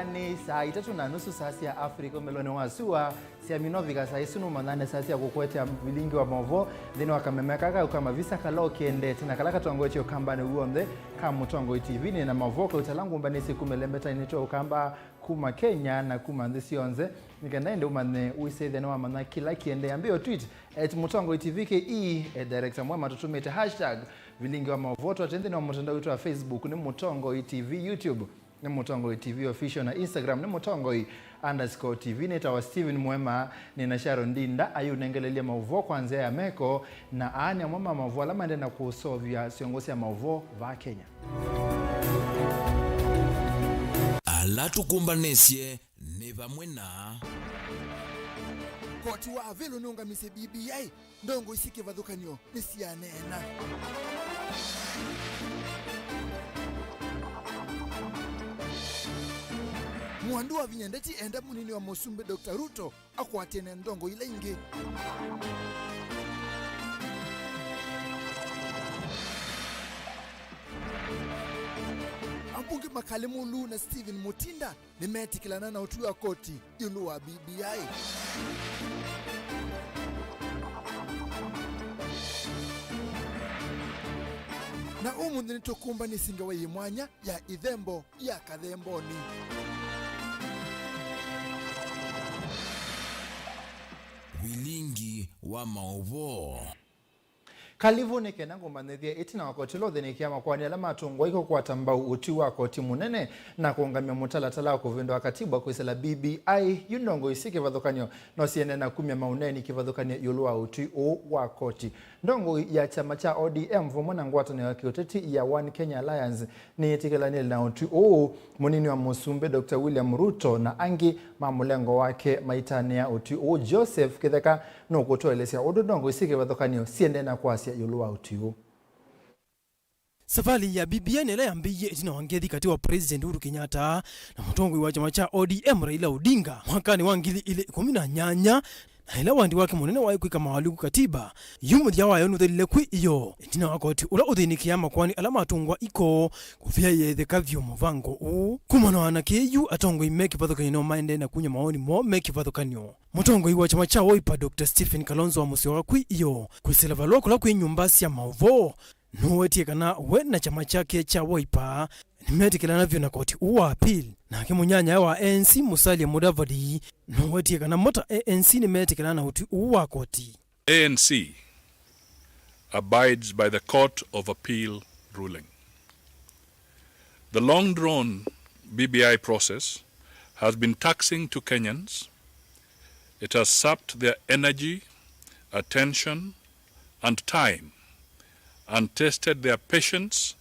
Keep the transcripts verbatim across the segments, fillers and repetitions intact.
Nĩ saa itatũ na nusu saa sya Africa ũmĩlonĩ wa sua. Sya minovika saa isu nũmanyane saa sya kũkũetea vilingi wa maũvoo nthĩnĩ wa kameme aka kau ka mavisa kala ũkĩendete na kala katongoetye ũkambanĩ w'onthe ka Mũtongoi T V. Nĩ na maũvoo kauta ala ngũmbanĩsye kuma lembetanĩ twa ũkamba kuma Kenya na kuma nthĩ syonthe, nĩ kenda ĩndĩ ũmanye ũisethya nĩwamanya kĩla kĩendee. Ambĩĩa tweet at Mũtongoi T V K E, at director mwema tũtũmĩte hashtag vilingi wa maũvoo. Twatĩ nthĩnĩ wa mũtandao witũ wa Facebook nĩ Mũtongoi T V, YouTube nĩ Mũtongoi T V Official, na Instagram nĩ Mũtongoi underscore T V. Nĩtawa Steven Mwema, nĩ na Sharon Ndinda ayũnengelelya maũvoo kwa nzĩa ya meko, na aa nĩ amwe ma maũvoo ala maendee na kũseũvya syongo sya maũvoo vaa Kenya. Ala tũkũmbanĩsye nĩ vamwe na. Koti wa Avilu nũngamisye B B I, ndongoi syĩ kĩvathũkany'o nĩsyaneena. Mwandu wa vinya ndeti enda mũnini wa mũsumbĩ Doctor Ruto akwatĩane ndongoi ila ingĩ. Ambunge Makali Mulu na Stephen Mutinda nĩmetĩkĩlana na ũtwi wa koti ĩũlũ wa B B I. Na ũmũnthĩ nĩtũkũmbanĩsye ngewa yĩ mwanya ya ĩthembo ya kathembonĩ. Vilingi wa maũvoo. Kalivũ nĩ kenda ngũmanyĩthye ĩtina wa koti ũla ũthĩnĩkĩa makoani ala matũngwa ĩkũkwata mbau ũtwi wa koti mũnene na kũũngamya mũtalatala wa kũvĩndũa katiba kwĩsĩla B B I, yu ndongoi syĩ kĩvathũkany'o no siendee na kumya maũneeni kĩvathũkany'o ĩũlũ wa ũtwi ũũ wa koti. Ndongoi ya kyama kya O D M vamwe na ngwatanĩo ya kĩũteti ya One Kenya Alliance nĩyĩtĩkĩlanĩle na ũtwi ũũ. Mũnini wa mũsumbĩ Doctor William Ruto na angĩ ma mũlengo wake maitanĩa ũtwi ũũ. Joseph Kĩtheka nũkũtũelesya ũndũ ndongoi syĩ kĩvathũkany'o siendee na kwasya ĩũlũ wa ũtwi ũũ. Savalĩ ya B B I nĩ ĩla yambĩĩie ĩtina wa ngethi katĩ wa President Uhuru Kenyatta na mũtongoi wa kyama kya O D M Raila Odinga mwakanĩ wa ngili ilĩ ikũmi na nyanya, na ĩla wandi wake mũnene waĩ kwĩka mavalũku katiba, yu mũthya wayo nũthelile kwĩ ĩyoo ĩtina wa koti ũla ũthĩnĩkĩaa makoani ala matũngwa iko kũvyaĩa ĩtheka vyũ mũvango ũũ. Kumana na kĩĩ yu, atongoi me kĩvathũkany'o no maendee na kumya mawoni moo me kĩvathũkany'o. Mũtongoi wa kyama kya Wiper Doctor Stephen Kalonzo wa mũseo wa kwĩ ĩyoo kwĩsĩla valũa kũla kwĩ nyũmba sya maũvoo nũwetie kana we na kyama kyake kya Wiper nĩmetĩkĩlana vyũ na koti ũũ wa appeal. Nake mũnyanyae wa A N C Musalia Mudavadi nũwetie kana mo ta A N C nĩmetĩkĩlana na ũtwi ũũ wa koti. A N C abides by the Court of Appeal ruling. The long-drawn B B I process has been taxing to Kenyans. It has sapped their energy, attention, and time, and tested their patience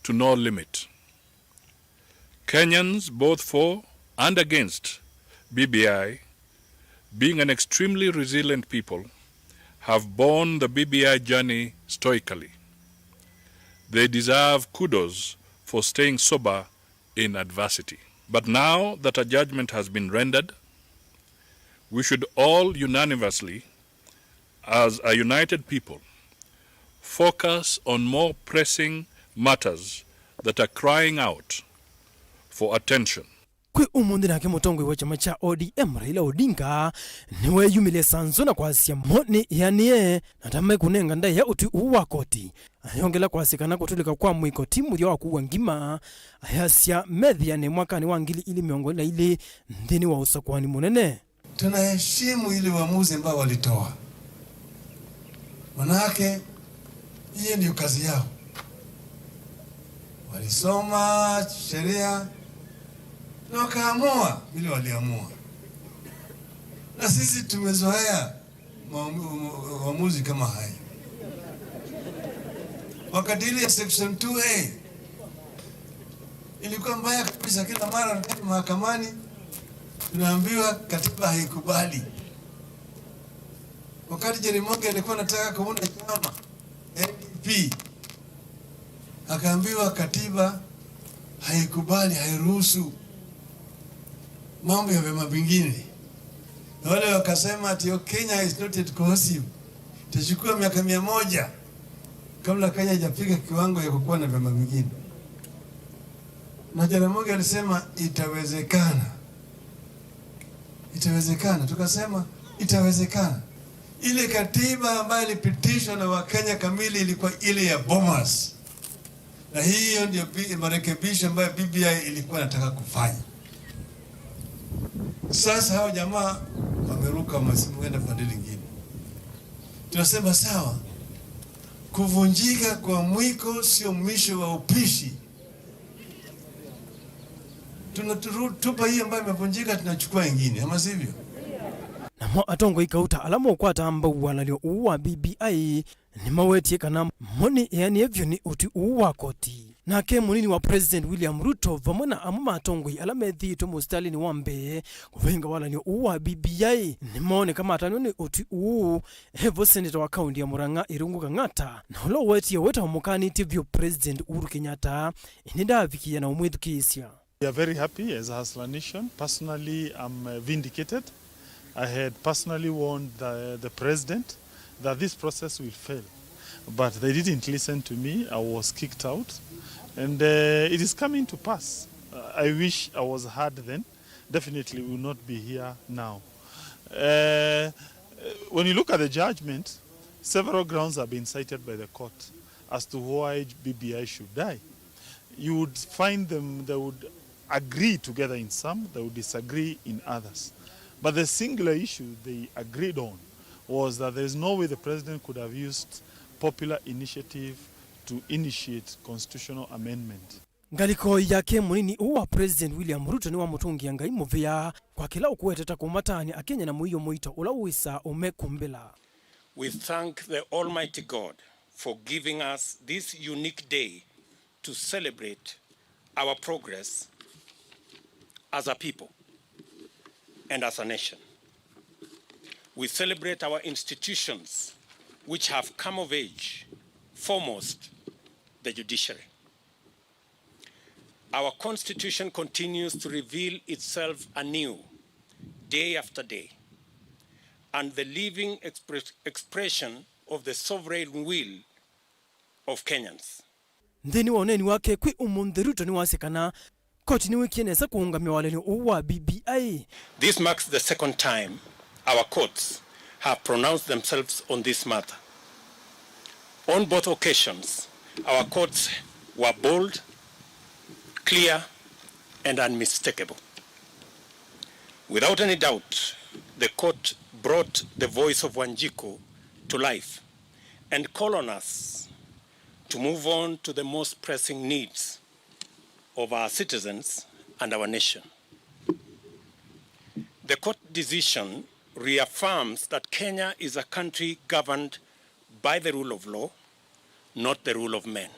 to no limit. Kenyans, both for and against B B I, being an extremely resilient people, have borne the B B I journey stoically. They deserve kudos for staying sober in adversity. But now that a judgment has been rendered, we should all unanimously, as a united people, focus on more pressing matters that are crying out for attention. Kwĩ ũmũnthĩ nake mũtongoi wa kyama kya O D M Raila Odinga nĩweeyumĩlya sanzo na kwasya mo nĩ ĩanĩe na ta mekũnenga ndaĩa ũtwi ũũ wa koti. Ayongela kwasya kana kũtũlĩka kwa mwĩko ti mũthya wa kũua ngima, ayasya methĩane mwakanĩ wa ngili ilĩ mĩongo ĩlĩ na ilĩ nthĩnĩ wa ũsakũani mũnene. Tunaheshimu ile uamuzi ambao walitoa, manake hiyo ndio kazi yao. Walisoma sheria na wakaamua vile waliamua, na sisi tumezoea maamu-, uamuzi kama haya. Wakati ile ya section two A ilikuwa mbaya kabisa, kila mara tunaenda mahakamani, tunaambiwa katiba haikubali. Wakati Jaramogi alikuwa anataka kuunda chama N D P, akaambiwa katiba haikubali, hairuhusu mambo ya vyama vingine. Na wale wakasema ati, "Oh, Kenya is not yet cohesive." Itachukua miaka mia moja kabla Kenya haijafika kiwango ya kukuwa na vyama vingine. Na Jaramogi alisema itawezekana, itawezekana. Tukasema itawezekana. Ile katiba ambayo ilipitishwa na Wakenya kamili ilikuwa ile ya Bomas, na hiyo ndio bi- marekebisho ambayo B B I ilikuwa inataka kufanya. Sasa hao jamaa wameruka, wameenda pande lingine. Tunasema sawa, kuvunjika kwa mwiko sio mwisho wa upishi. Tunatupa hii ambayo imevunjika, tunachukua ingine, ama sivyo? Namo atongoi kauta ala mokwataa mbau walalyo ũũ wa B B I nĩmawetie kana mo nĩ eanĩe vyũ nĩ ũtwi ũũ wa koti. Nake mũnini wa President William Ruto vamwe na amwe ma atongoi ala methĩĩtwe mũsitalĩnĩ wa mbee kũvĩnga walalyo ũũ wa B B I nĩmooneka matanĩwe nĩ ũtwi ũũ. Evo seneta wa kaunti ya Murang'a Irungu Kang'ata, na ũla ũwetie weta ũmũkanĩtye vyũ President Uhuru Kenyatta, ĩndĩ ndaavikĩĩa na ũmwĩthukĩĩsya. We are very happy as a Hustler Nation. Personally, I'm uh, vindicated. I had personally warned the, the president that this process will fail. But they didn't listen to me. I was kicked out. And uh, it is coming to pass. Uh, I wish I was heard then. Definitely, we will not be here now. Uh, when you look at the judgment, several grounds have been cited by the court as to why B B I should die. You would find them, they would agree together in some, they would disagree in others. But the singular issue they agreed on was that there is no way the president could have used popular initiative to initiate constitutional amendment. Ngalĩko yake mũnini ũũ wa President William Ruto nĩwamũtũngĩa Ngai mũvea kwa kĩla ũkũweteta kũmataanĩa Akenya na mũio mũito ũla wĩsaa ũmekumbĩla. We thank the Almighty God for giving us this unique day to celebrate our progress as a people and as a nation. We celebrate our institutions which have come of age, foremost the judiciary. Our constitution continues to reveal itself anew day after day, and the living expre- expression of the sovereign will of Kenyans. Nthĩnĩ wa ũneeni wake kwĩ ũmũnthĩ, Ruto nĩwasya kana koti nĩwĩkie nesa kũũngamya walalyo ũũ wa B B I. This marks the second time our courts have pronounced themselves on this matter. On both occasions, our courts were bold, clear, and unmistakable. Without any doubt, the court brought the voice of Wanjiku to life and called on us to move on to the most pressing needs of our citizens and our nation. The court decision reaffirms that Kenya is a country governed by the rule of law, not the rule of men,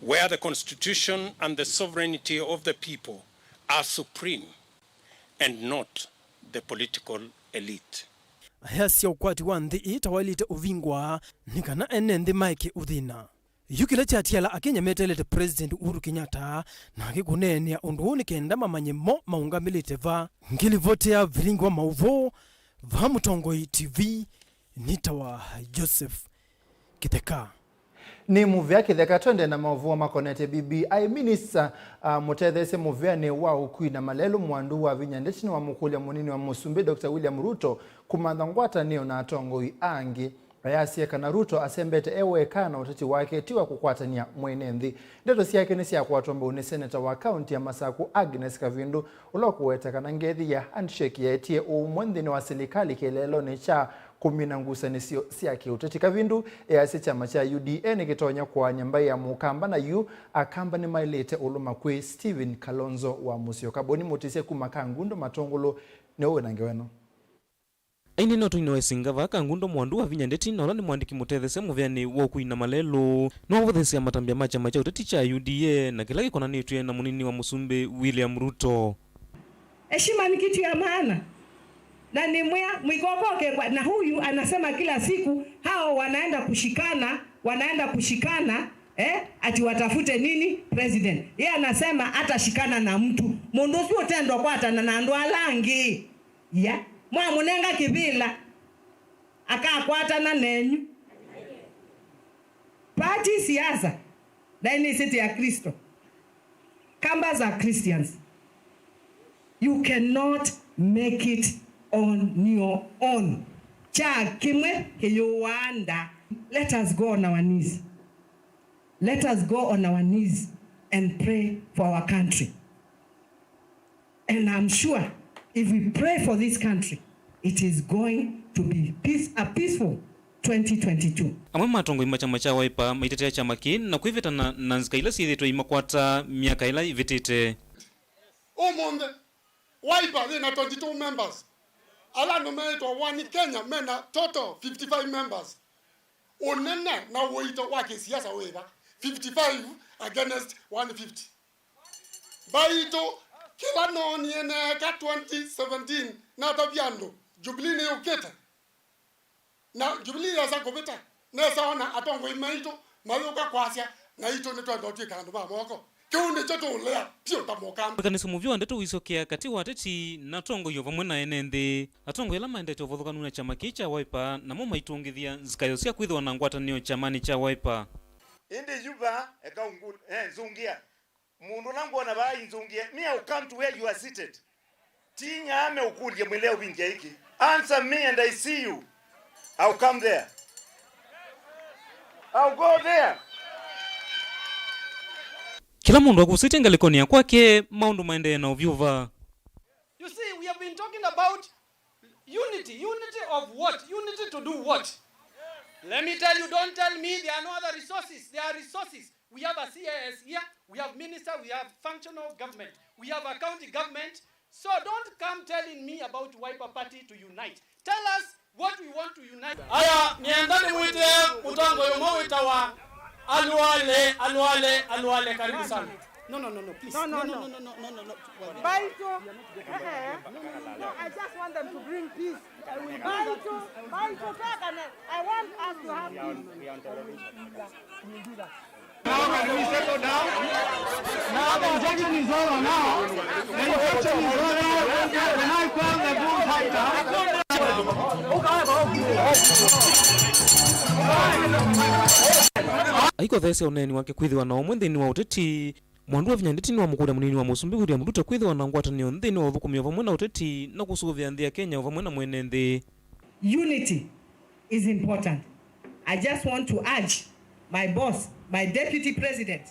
where the constitution and the sovereignty of the people are supreme and not the political elite. Ayasya ũkwati wa nthĩ ĩĩ ta waĩlĩte ũvingwa nĩ kana ene nthĩ maeke ũthĩna. Yu kĩla kyatiala Akenya meteelete President Uhuru Kenyatta nake kũneenea ũndũ ũũ nĩ kenda mamanye mo maũngamĩlĩte va. Ngĩlivoti ya vilingi wa maũvoo va Mũtongoi T V, nĩtawa Joseph Kĩtheka. Nĩ mũvea Kĩtheka. Twende na maũvoo makonetye B B I. Minista, ah, mũtetheesya mũveanĩ wa ũkui na malelũ Mwandu wa Vinya Ndeti nĩwamũkũlya mũnini wa mũsumbĩ Doctor William Ruto kũmantha ngwatanĩo na atongoi angĩ. Ayasya kana Ruto asembete e weka na ũteti wake ti wa kũkwatany'a mwene nthĩ. Ndeto syake nĩsyakwatwa mbau nĩ seneta wa kaunti ya Masaku Agnes Kavindu, ũla ũkũweta kana ngethi ya handshake yaetie ũũmwe nthĩnĩ wa silikalĩ kĩeleelonĩ kya kũmina ngusanĩsyo sya kĩũteti. Kavindu easya kyama kya U D A nĩkĩtonya kũaany'a mbaĩ ya Mũkamba, na yu Akamba nĩmaĩlĩte ũlũma kwĩ Stephen Kalonzo wa Musyoka. Boni Mũtĩsya kuma Kangundo Matũngũlũ nĩwe wĩ na ngewa ĩno. Aineena ũtũinĩ wa Isinga vaa Kangundo, Mwandu wa Vinya Ndeti, na ũla nĩ mwandĩki mũtetheesya mũveanĩ wa ũkui na malelũ, nĩwavothesya matambya ma kyama kya ũteti kya U D A na kĩla kĩkonanĩtw'e na mũnini wa mũsumbĩ William Ruto. Heshima ni kitu ya maana. Na nimwĩa mwikokoke kwa, na huyu anasema kila siku hao wanaenda kushikana, wanaenda kushikana, eh, ati watafute nini? President. Yeye anasema atashikana na mtu. Mũndũ ũsu ũtendwa kwatana na andũ ala angĩ. Ya, mwamũnenga kĩvĩla, akakwatana nenyu. Party siasa, na nĩ city ya Kristo. Kambas are Christians. You cannot make it on your own. Kyaa kĩmwe kĩyũaa nda. Let us go on our knees. Let us go on our knees and pray for our country. And I'm sure if we pray for this country, it is going to be peace, a peaceful twenty twenty-two. Amwe ma atongoi ma kyama kya Wiper maitetea kyama kĩĩ na kwĩvetana na nzika ila syĩthĩĩtwe imakwata myaka ĩla ĩvĩtĩte. Ũmũnthĩ, Wiper yĩ na twenty-two members. Ala andũ meĩtwa One Kenya me na total fifty-five members. Ũnene na ũito wa kĩsiasa wĩva? Fifty-five against one fifty. Mbaitũ, kĩla noonie neeka twenty seventeen, natavya andũ, Jubilee nĩyũkĩte. Na Jubilee yesa kũvĩta, nesa ona atongoi maitũ mayũka kwasya, naitũ nĩtwenda ũtw'ĩka andũ ma moko. Kĩu nĩkyo tũũlea vyũ ta Mũkamba. Wĩkanĩsyo mũvyũ wa ndeto ũisyokea katĩ wa ateti na atongoi o vamwe na ene nthĩ. Atongoi ala maendete ũvathũkanu na kyama kĩĩ kya Wiper namo maitũngĩthya nzikayo sya kwĩthĩwa na ngwatanĩo kyamanĩ kya Wiper. Ĩndĩ yu vaa, eka ũngũ-, eh, nzũngĩa. Mũndũ ũla ngwona vaa inzũngĩe, me, I'll come to where you are seated. Ti nyaame ũkũlye mwĩle ũvingya ĩkĩ. Answer me and I see you. I'll come there. I'll go there. Kĩla mũndũ akusĩtye ngalĩkonĩ ya kwake, maũndũ maendee na ũvyũ vaa. You see, we have been talking about unity. Unity of what? Unity to do what? Let me tell you, don't tell me there are no other resources. There are resources. We have a C A S here, we have minister, we have functional government, we have a county government. So don't come telling me about Wiper Party to unite. Tell us what we want to unite. Aya, nĩenda nĩmwĩte mũtongoi ũmwe wĩtawa Alwale, Alwale, Alwale, karibu sana. No, no, no, no, please. No, no, no, no, no, no, no, no, no. Mbaitũ. Eh, eh. No, I just want them to bring peace. Mbaitũ, mbaitũ, twakane. I want us to have peace. Now can we settle down? Now the injection is over now. The injection is over. Can I call the bullfighter? Aikotheesya ũneeni wake kwĩthĩwa na ũmwe nthĩnĩ wa ũteti, Mwandu wa Vinya Ndeti nĩwamũkũlya mũnini wa mũsumbĩ William Ruto kwĩthĩwa na ngwatanĩo nthĩnĩ wa ũthũkũmi o vamwe na ũteti na kũsũvĩa nthĩ ya Kenya o vamwe na mwene nthĩ. Unity is important. I just want to urge my boss, my deputy president,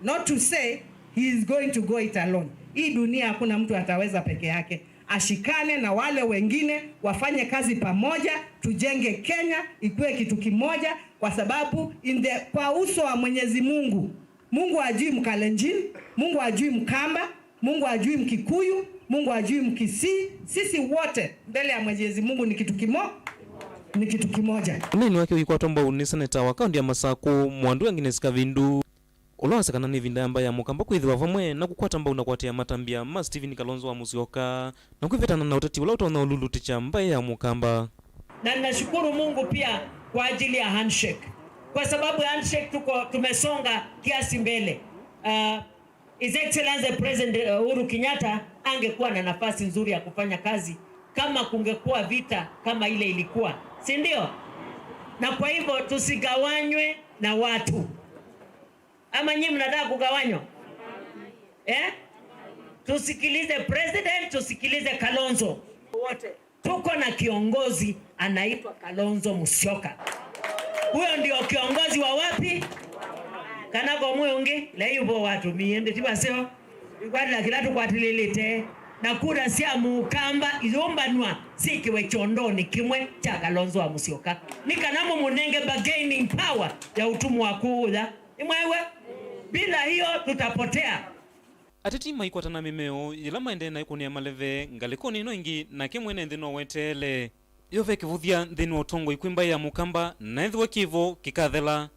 not to say he is going to go it alone. Hii dunia hakuna mtu ataweza peke yake. Ashikane na wale wengine, wafanye kazi pamoja, tujenge Kenya ikuwe kitu kimoja, kwa sababu in the, kwa uso wa Mwenyezi Mungu, Mungu hajui Mkalenjin, Mungu hajui Mkamba, Mungu hajui Mkikuyu, Mungu hajui Mkisii. Sisi wote mbele ya Mwenyezi Mungu ni kitu kimo-, ni kitu kimoja. Ũneeni wake ũikwatwa mbau nĩ seneta wa kaũntĩ ya Masakũ, Mwandu Agnes Kavindu, ũla wasya kana nĩ ĩvinda yamba ya Mũkamba kwĩthĩwa vamwe na kũkwata mbau na kũatĩĩa matambya ma Stephen Kalonzo wa Musyoka na kwĩvetana na ũteti ũla ũtonya ũlulutĩkya mbaĩ ya Mũkamba. Na ninashukuru Mungu pia kwa ajili ya handshake, kwa sababu ya handshake tuko tumesonga kiasi mbele. Uh, His Excellency President, uh, Uhuru Kenyatta angekuwa na nafasi nzuri ya kufanya kazi kama kungekuwa vita kama ile ilikuwa, si ndio? Na kwa hivyo tusigawanywe na watu. Ama nyinyi mnataka kugawanywa? Eh? Tusikilize president, tusikilize Kalonzo. Wote. Tuko na kiongozi anaitwa Kalonzo Musyoka. Huyo ndio kiongozi wa wapi? Kana kwa mwe ungi, leo yupo watu miende tiba sio? Ikwatila kila tukwatililite. Na kura sya Mũkamba iyũmbanwa sikiwe kyondoni kimwe kya Kalonzo wa Musyoka. Ni kana mũmũnenge bargaining power ya ũtumwa kũũya. Imwewe, bila hiyo tutapotea. Ateti maikwatana mĩmeo yĩla maendee na ĩkũnĩa maleve ngalĩkonĩ ĩno ĩngĩ, nake mwene nthĩ no weteele. Yove kĩvũthya nthĩnĩ wa ũtongoi kwĩ mbaĩ ya Mũkamba, na ethĩwa kĩvo kĩkathela.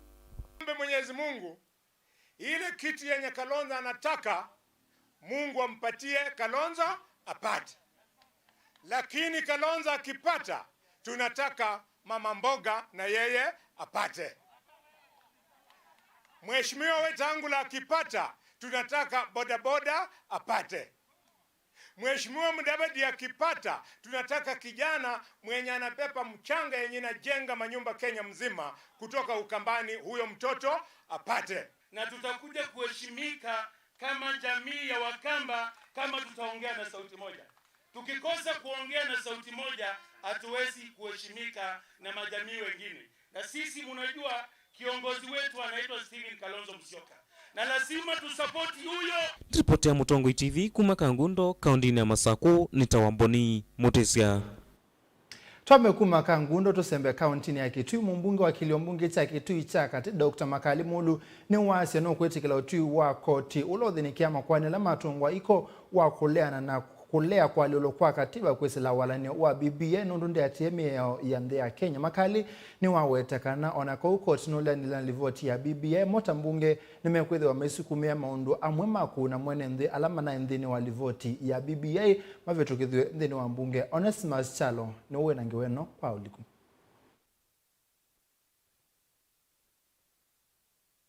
Mbe Mwenyezi Mungu, ile kiti yenye Kalonzo anataka, Mungu ampatie Kalonzo apate. Lakini Kalonzo akipata, tunataka mama mboga na yeye apate. Mheshimiwa Wetangula akipata, tunataka bodaboda apate. Mheshimiwa Mudavadi akipata, tunataka kijana mwenye anabeba mchanga yenye inajenga manyumba Kenya mzima kutoka Ukambani, huyo mtoto apate. Na tutakuja kuheshimika kama jamii ya Wakamba kama tutaongea na sauti moja. Tukikosa kuongea na sauti moja, hatuwezi kuheshimika na majamii wengine. Na sisi, mnajua, kiongozi wetu anaitwa Stephen Kalonzo Musyoka, na lazima tusapoti huyo. Ripoti ya Mũtongoi T V kuma Kangundo, kaunti-inĩ ya Masaku, nĩ ta Wamboni Mũtĩsya. Twambe kuma Kangundo tũsembe kaunti-inĩ ya Kitui. Mũmbunge wa kĩlio mbunge kya Kitui kya katĩ, Doctor Makali Mulu, nĩwasya nũkwĩtĩkĩla ũtwi wa koti ũla ũthĩnĩkĩa makoani ala matũngwa iko wa kũleana na kũlea kũalyũlwa kwa katiba kwĩsĩla walany'o wa B B I nũndũ ndĩatĩĩe mĩao ya nthĩ ya Kenya. Makali nĩwaweta kana o na kau koti nũleanile na livoti ya B B I, mo ta mbunge nĩmekwĩthĩwa maisukumĩa maũndũ amwe ma kũuna mwene nthĩ ala manaĩ nthĩnĩ wa livoti ya B B I mavĩtũkĩthw'e nthĩnĩ wa mbunge. Onesmus Kyalo nĩwe wĩ na ngewa ĩno kwa ũliku.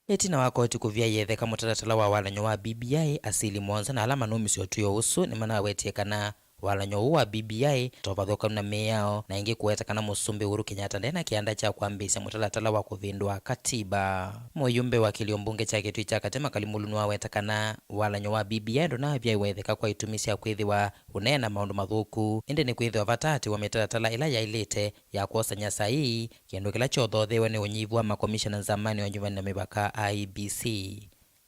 Ĩtina wa koti kũvyaĩa ĩtheka mũtalatala wa walany'o wa B B I, asili mũonza na ala manaumisye ũtw'ĩo ũsu nĩmanawetie kana walany'o ũũ wa B B I ta ũvathũkanu na mĩao, na ĩngĩ kũweta kana Mũsumbĩ Uhuru Kenyatta nde na kĩanda kya kwambĩĩsya mũtalatala wa kũvĩndũa katiba. Mũyumbe wa kĩlio mbunge kya Kitui kya katĩ, Makali Mulu, nĩwaweta kana walany'o wa B B I ndũnavyaĩwa ĩtheka kwa itumi sya kwĩthĩwa ũneena maũndũ mathũku, ĩndĩ nĩkwĩthĩwa vataatĩwa mĩtalatala ĩla yaĩlĩte ya kwosany'a saii, kĩndũ kĩla kyothotheewe nĩ ũnyivu wa makomishona nzamanĩ wa nyuva na mĩvaka, I E B C.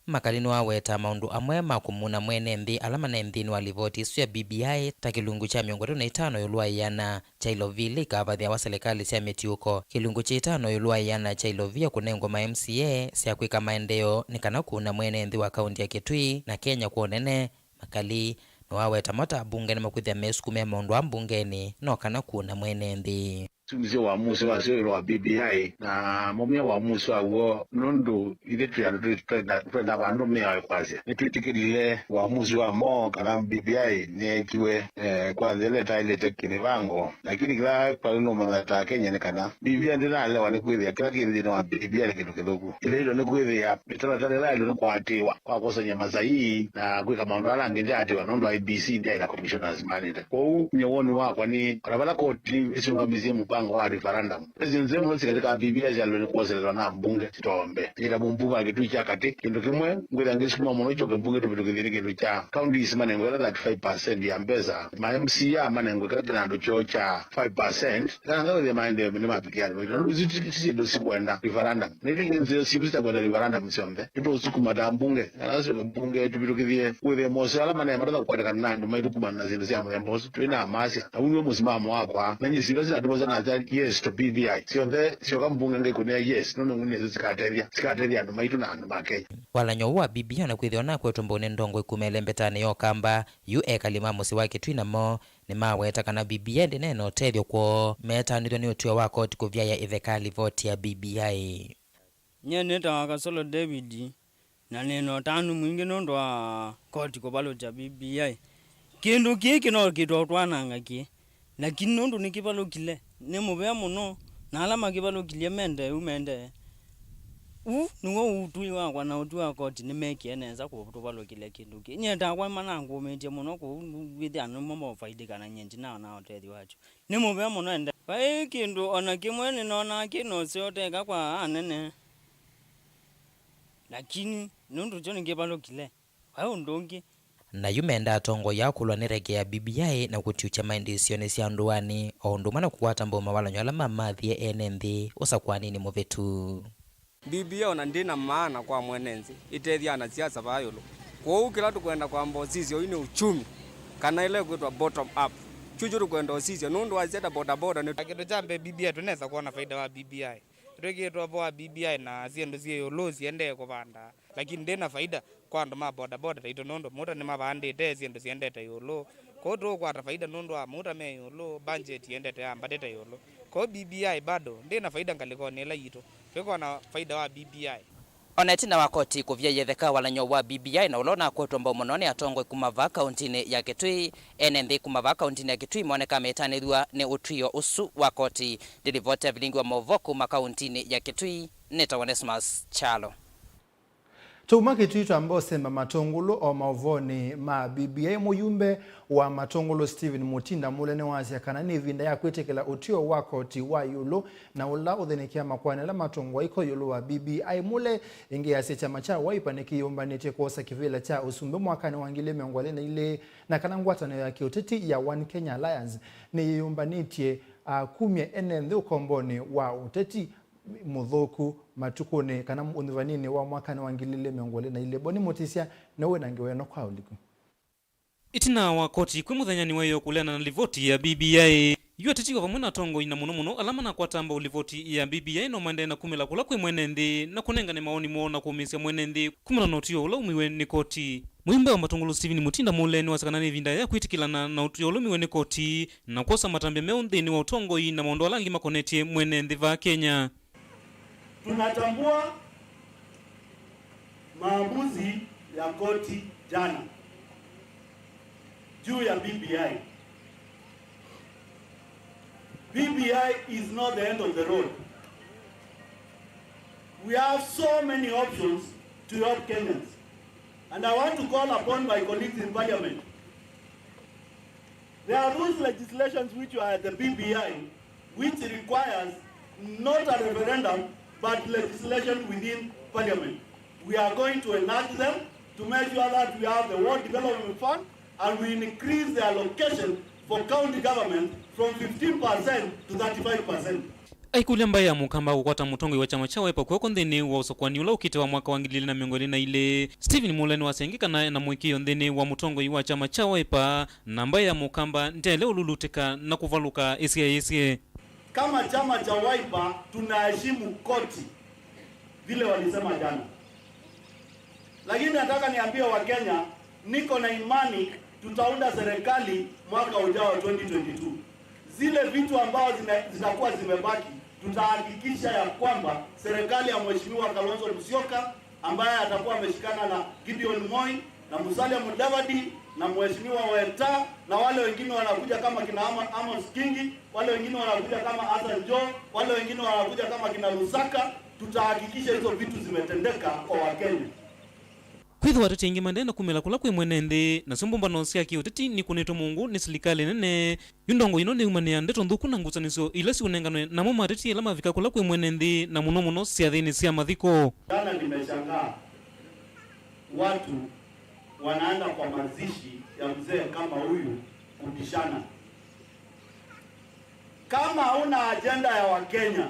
Makali nĩwawetaa maũndũ amwe ma kũmuna mwene nthĩ ala manaĩ nthĩnĩ wa livoti ĩsu ya B B I, ta kĩlungu kya mĩongo ĩtatũ na itano ĩũlũ wa ĩana kya ilovili ikavathĩawa selekalĩ sya mĩtiũko, kĩlungu kya ĩtano ĩũlũ wa ĩana kya ilovia kũnengwa ma M C A sya kwĩka maendeeo nĩ kana kũuna mwene nthĩ wa kaunti ya Kitui na Kenya kwa ũnene. Makali nĩwaweta mo ta ambunge nĩmakwĩthĩa mesukumĩa maũndũ aa mbungenĩ no kana kũuna mwene nthĩ. Sumĩsye ũamusi wasyo ĩũlũ wa B B I, na maumya ũamusi waw'o nũndũ ithyĩ twĩ andũ twĩ-, twenda, twenda vandũ mĩao ĩkwasya. Nĩtwĩtĩkĩlile ũamusi wa moo kana B B I nĩyeekiwe, eh, kwa nzĩa ĩla ĩtaĩlĩte kĩmĩvango. Lakini kĩla twaĩle nũmanya ta Akenya nĩ kana B B I ndĩnalewa nĩ kwĩthĩa kĩla kĩ nthĩnĩ wa B B I nĩ kĩndũ kĩthũku. Kĩla ĩlo nĩ kwĩthĩa mĩtalatala ĩla yaĩlwe nĩ kũatĩĩwa kwa kwosany'a masaii na kwĩka maũndũ ala angĩ ndyaatĩĩwa nũndũ I E B C ndyaĩ na commissioners manĩte. Kwoou, nyie woni wakwa nĩ, o na vala koti ĩsyũngamisye mũvango wa referendum, ĩsio nzeo mũno syĩ katĩ ka B B I syaĩlwe nĩ kwoselelwa na mbunge sitombe. Nyie ta mũmbunge wa Kitui kya katĩ, kĩndũ kĩmwe ngwĩthĩa ngĩsukuma mũno ĩkyoke mbunge tũvĩtũkĩthye nĩ kĩndũ kya counties manengwe ĩla thirty-five percent ya mbesa, ma M C A manengwe kĩla kĩna andũ kyoo kya five percent, kana ngawĩthĩa maendeeo nĩmavikĩa andũ maitũ. Nũndũ isu ti, ti syĩndũ sikwenda referendum. Na ĩndĩ nzeo sitũ sitakwenda referendum syonthe. Nĩtũũsukuma ta mbunge, kana syoka mbunge tũvĩtũkĩthye kwĩthĩa moseo ala manaĩ matatha kũkwatĩkana na andũ maitũ kumana na syĩndũ sya mũthemba ũsu. Twĩ na amasya, na ũu nĩw'o mũsimamo wakwa. Na nyie syĩndũ sinatũvosa nasya yes to B B I. Syonthe syoka mbunge ngaikũnĩa yes, nũndũ ngũnĩ nĩsyo sikatethya, sikatethya andũ maitũ na andũ ma Kenya. Walany'o ũũ wa B B I o na kwĩthĩwa nakwetwe mbau nĩ ndongoi kuma ĩlembetanĩ ya Ũkamba, yu ekali ma mũsyĩ wa Kitui namo nĩmaweta kana B B I ndĩneena ũtethyo kwoo, metanĩthw'a nĩ ũtw'ĩo wa koti kũvyaĩa ĩtheka livoti ya B B I. Nyie nĩtawa Kasolo David, na nĩ na ũtanu mwingĩ nũndũ wa koti kũvalũkya B B I. Kĩndũ kĩĩ kĩno kĩtwa ũtwananga kĩĩ, lakini nũndũ nĩkĩvalũkile, nĩ mũvea mũno, na ala makĩvalũkilye mende ũu mendee. Ũu nĩw'o ũtwi wakwa, na ũtwi wa koti nĩmekie nesa kũtũvalũkĩlya kĩndũ kĩĩ. Nyie takwa manangũmĩtye mũno kũu, wĩthĩa nĩmo mofaidĩka na nyie ndinaona ũtethyo wakyo. Nĩ mũvea mũno ende. Vai kĩndũ o na kĩmwe nĩnonaa kĩ na ũseo teka kwa anene. Lakini nũndũ kyo nĩkĩvalũkile, vai ũndũ ũngĩ. Na yu menda atongoi aa kũlwa nĩ reke ya B B I na kũtiũkya maendeeonĩ sya ndũanĩ, o ũndũ ũmwe na kũkwata mbau mawalany'o ala mamathie ene nthĩ ũsakũaninĩ mũvĩtu. B B I o na ndĩ na maana kwa mwene nthĩ, ĩtethya anasiasa vaa ĩũlũ. Kwoou kĩla tũkwenda kwamba ũsisya ũyu nĩ uchumi, kana ĩla ĩkwĩtwa bottom up. Kyũkyo tũkwenda ũsisya, nũndũ wasya ta bodaboda nĩ. Na kĩndũ kya mbee, B B I tũnesa kwona faida wa B B I. Nĩtwĩkĩĩtwe vo wa B B I na syĩndũ syĩ ĩũlũ siendee kũvanda, lakini ndĩ na faida kwa andũ ma bodaboda taitũ, nũndũ mauta nĩmavandĩte syĩndũ siendete ĩũlũ. Kwoou tũũkwata faida nũndũ wa mauta me ĩũlũ, budget yendete yambatĩte ĩũlũ. Kwoou B B I bado ndĩ na faida ngalĩkonĩ ĩla yitũ. Twĩkona faida wa B B I. O na ĩtina wa koti kũvyaĩa ĩtheka walany'o wa B B I na ũla ũnakwetwe mbau mũno nĩ atongoi kuma vaa kauntinĩ ya Kitui, ene nthĩ kuma vaa kauntinĩ ya Kitui monekaa metanĩthw'a nĩ ũtw'ĩo ũsu wa koti. Ndĩlivoti ya vilingi wa maũvoo kuma kauntinĩ ya Kitui, nĩtawa Onesmus Kyalo. Tũuma Kitui twamba ũsemba Matũngũlũ. O maũvoonĩ ma B B I, mũyumbe wa Matũngũlũ Stephen Mutinda Mule nĩwasya kana nĩ ĩvinda ya kwĩtĩkĩla ũtw'ĩo wa koti wa ĩũlũ na ũla ũthĩnĩkĩa makoani ala matũngwa iko ĩũlũ wa B B I. Mule ĩngĩ asya kyama kya Wiper nĩkĩyũmbanĩtye kwosa kĩvĩla kya ũsumbĩ mwakanĩ wa ngili mĩongo ĩlĩ na ilĩ, na kana ngwatanĩo ya kĩũteti ya One Kenya Alliance nĩyĩyũmbanĩtye, a, kumya ene nthĩ ũkombonĩ wa ũteti mũthũku matukũnĩ kana ũnyuvaninĩ wa mwakanĩ wa ngili ilĩ mĩongo ĩlĩ na ilĩ. Boni Mutisya nĩwe wĩ na ngewa ĩno kwa ũliku. Ĩtina wa koti kwĩ mũthenyanĩ wa ĩyoo kũleana na livoti ya B B I, yu ateti o vamwe na atongoi, na mũno mũno ala manakwata mbau livoti ya B B I, no maendee na kumĩla kũla kwĩ mwene nthĩ na kũnengane mawoni moo na kũũmĩĩsya mwene nthĩ kumana na ũtw'ĩo ũla umiwe nĩ koti. Mũyumbe wa Matũngũlũ Stephen Mutinda Mule nĩwasya kana nĩ ĩvinda ya kwĩtĩkĩlana na ũtw'ĩo ũla umiwe nĩ koti na kwosa matambya meũ nthĩnĩ wa ũtongoi na maũndũ ala angĩ makonetye mwene nthĩ vaa Kenya. Tunatambua maamuzi ya koti jana juu ya B B I. B B I is not the end of the road. We have so many options to help Kenyans. And I want to call upon my colleagues in parliament. There are those legislations which are at the B B I which requires not a referendum but legislation within parliament. We are going to enact them to make sure that we have the Ward Development Fund and we increase the allocation for county government from fifteen percent to thirty-five percent. Aikũlya mbaĩ ya Mũkamba kũkwata mũtongoi wa kyama kya Wiper kw'oko nthĩnĩ wa ũsakũani ũla ũkĩte wa mwaka wa ngili ilĩ na mĩongo ĩlĩ na ilĩ, Stephen Mule nĩwasya ĩngĩ kana ena mũĩkĩĩo nthĩnĩ wa mũtongoi wa kyama kya Wiper na mbaĩ ya Mũkamba ndyaĩle ũlulutĩka na kũvalũka ĩsĩaĩsye. Kama chama cha Wiper tunaheshimu koti vile walisema jana. Lakini nataka niambie Wakenya, niko na imani tutaunda serikali mwaka ujao twenty twenty-two. Zile vitu ambao zina- zitakuwa zimebaki, tutahakikisha ya kwamba serikali ya Mheshimiwa Kalonzo Musyoka ambaye atakuwa ameshikana na Gideon Moi na Musalia Mudavadi na Mheshimiwa Weta na wale wengine wanakuja kama kina Ama- Amos Kingi, wale wengine wanakuja kama Hassan Joho, wale wengine wanakuja kama kina Lusaka, tutahakikisha hizo vitu zimetendeka kwa Wakenya. Kwĩthĩwa ateti aingĩ maendee na kumĩla kũla kwĩ mwene nthĩ, nasyo mbũmbano sya kĩũteti nikũnĩtwe mũngũ nĩ silikalĩ nene, yu ndongo ĩno nĩyumanĩa ndeto nthũku na ngusanĩsyo ila siũnenganwe namo mateti ala mavika kũla kwĩ mwene nthĩ, na mũno mũno syathĩnĩ sya mathiko. Jana nimeshangaa watu wanaenda kwa mazishi ya mzee kama huyu kubishana. Kama hauna ajenda ya Wakenya,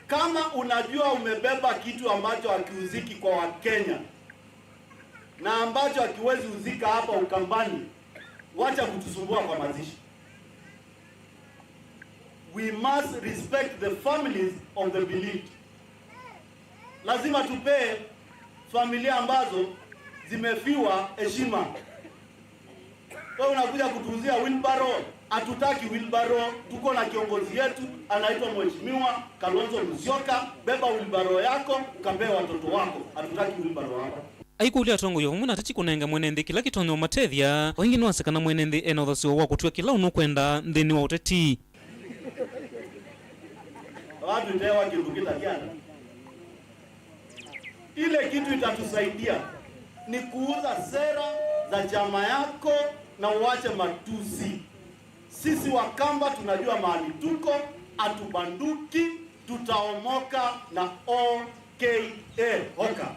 kama unajua umebeba kitu ambacho hakiuziki kwa Wakenya na ambacho hakiwezi uzika hapa Ukambani, wacha kutusumbua kwa mazishi. We must respect the families of the bereaved. Lazima tupee familia ambazo zimefiwa heshima. Wewe unakuja kutuuzia wheelbarrow? Hatutaki wheelbarrow. Tuko na kiongozi yetu anaitwa Mheshimiwa Kalonzo Musyoka. Beba wheelbarrow yako ukapee watoto wako. Hatutaki wheelbarrow hapa. Aikũlya atongoi o vamwe na ateti kũnenga mwene nthĩ kĩla kĩtonya ũmatethya. O ĩngĩ nĩwasya kana mwene nthĩ ena ũthasyo wa kũtw'a kĩla ũnũkwenda nthĩnĩ wa ũteti. Watu itewa kĩndũ kĩtakiana. Ile kitu itatusaidia ni kuuza sera za chama yako na uache matusi. Sisi Wakamba tunajua mahali tuko, hatubanduki, tutaomoka na O K A. Hoka.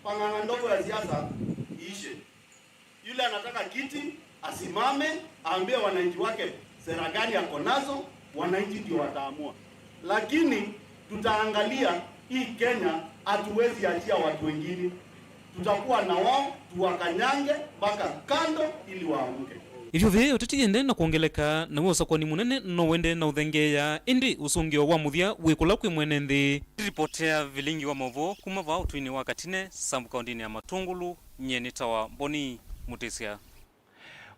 Pang'ang'a ndogo ya siasa iishe. Yule anataka kiti asimame, aambie wananchi wake sera gani ako nazo, wananchi ndio wataamua. Lakini tutaangalia hii Kenya, hatuwezi achia watu wengine. Tutakuwa na wao, tuwakanyange mpaka kando ili waamke. Ĩvyũvĩ ya ũteti yĩendee na kwongeleka, naw'o ũsakũani mũnene no ũendee na ũthengeea, ĩndĩ ũsũngĩo wa mũthya wĩ kũla kwĩ mwene nthĩ. Ndiripotea vilingi wa maũvoo kuma vaa ũtũinĩ wa Katine, Sambu kaũndĩnĩ ya Matũngũlũ, nyie nĩtawa Boni Mũtĩsya.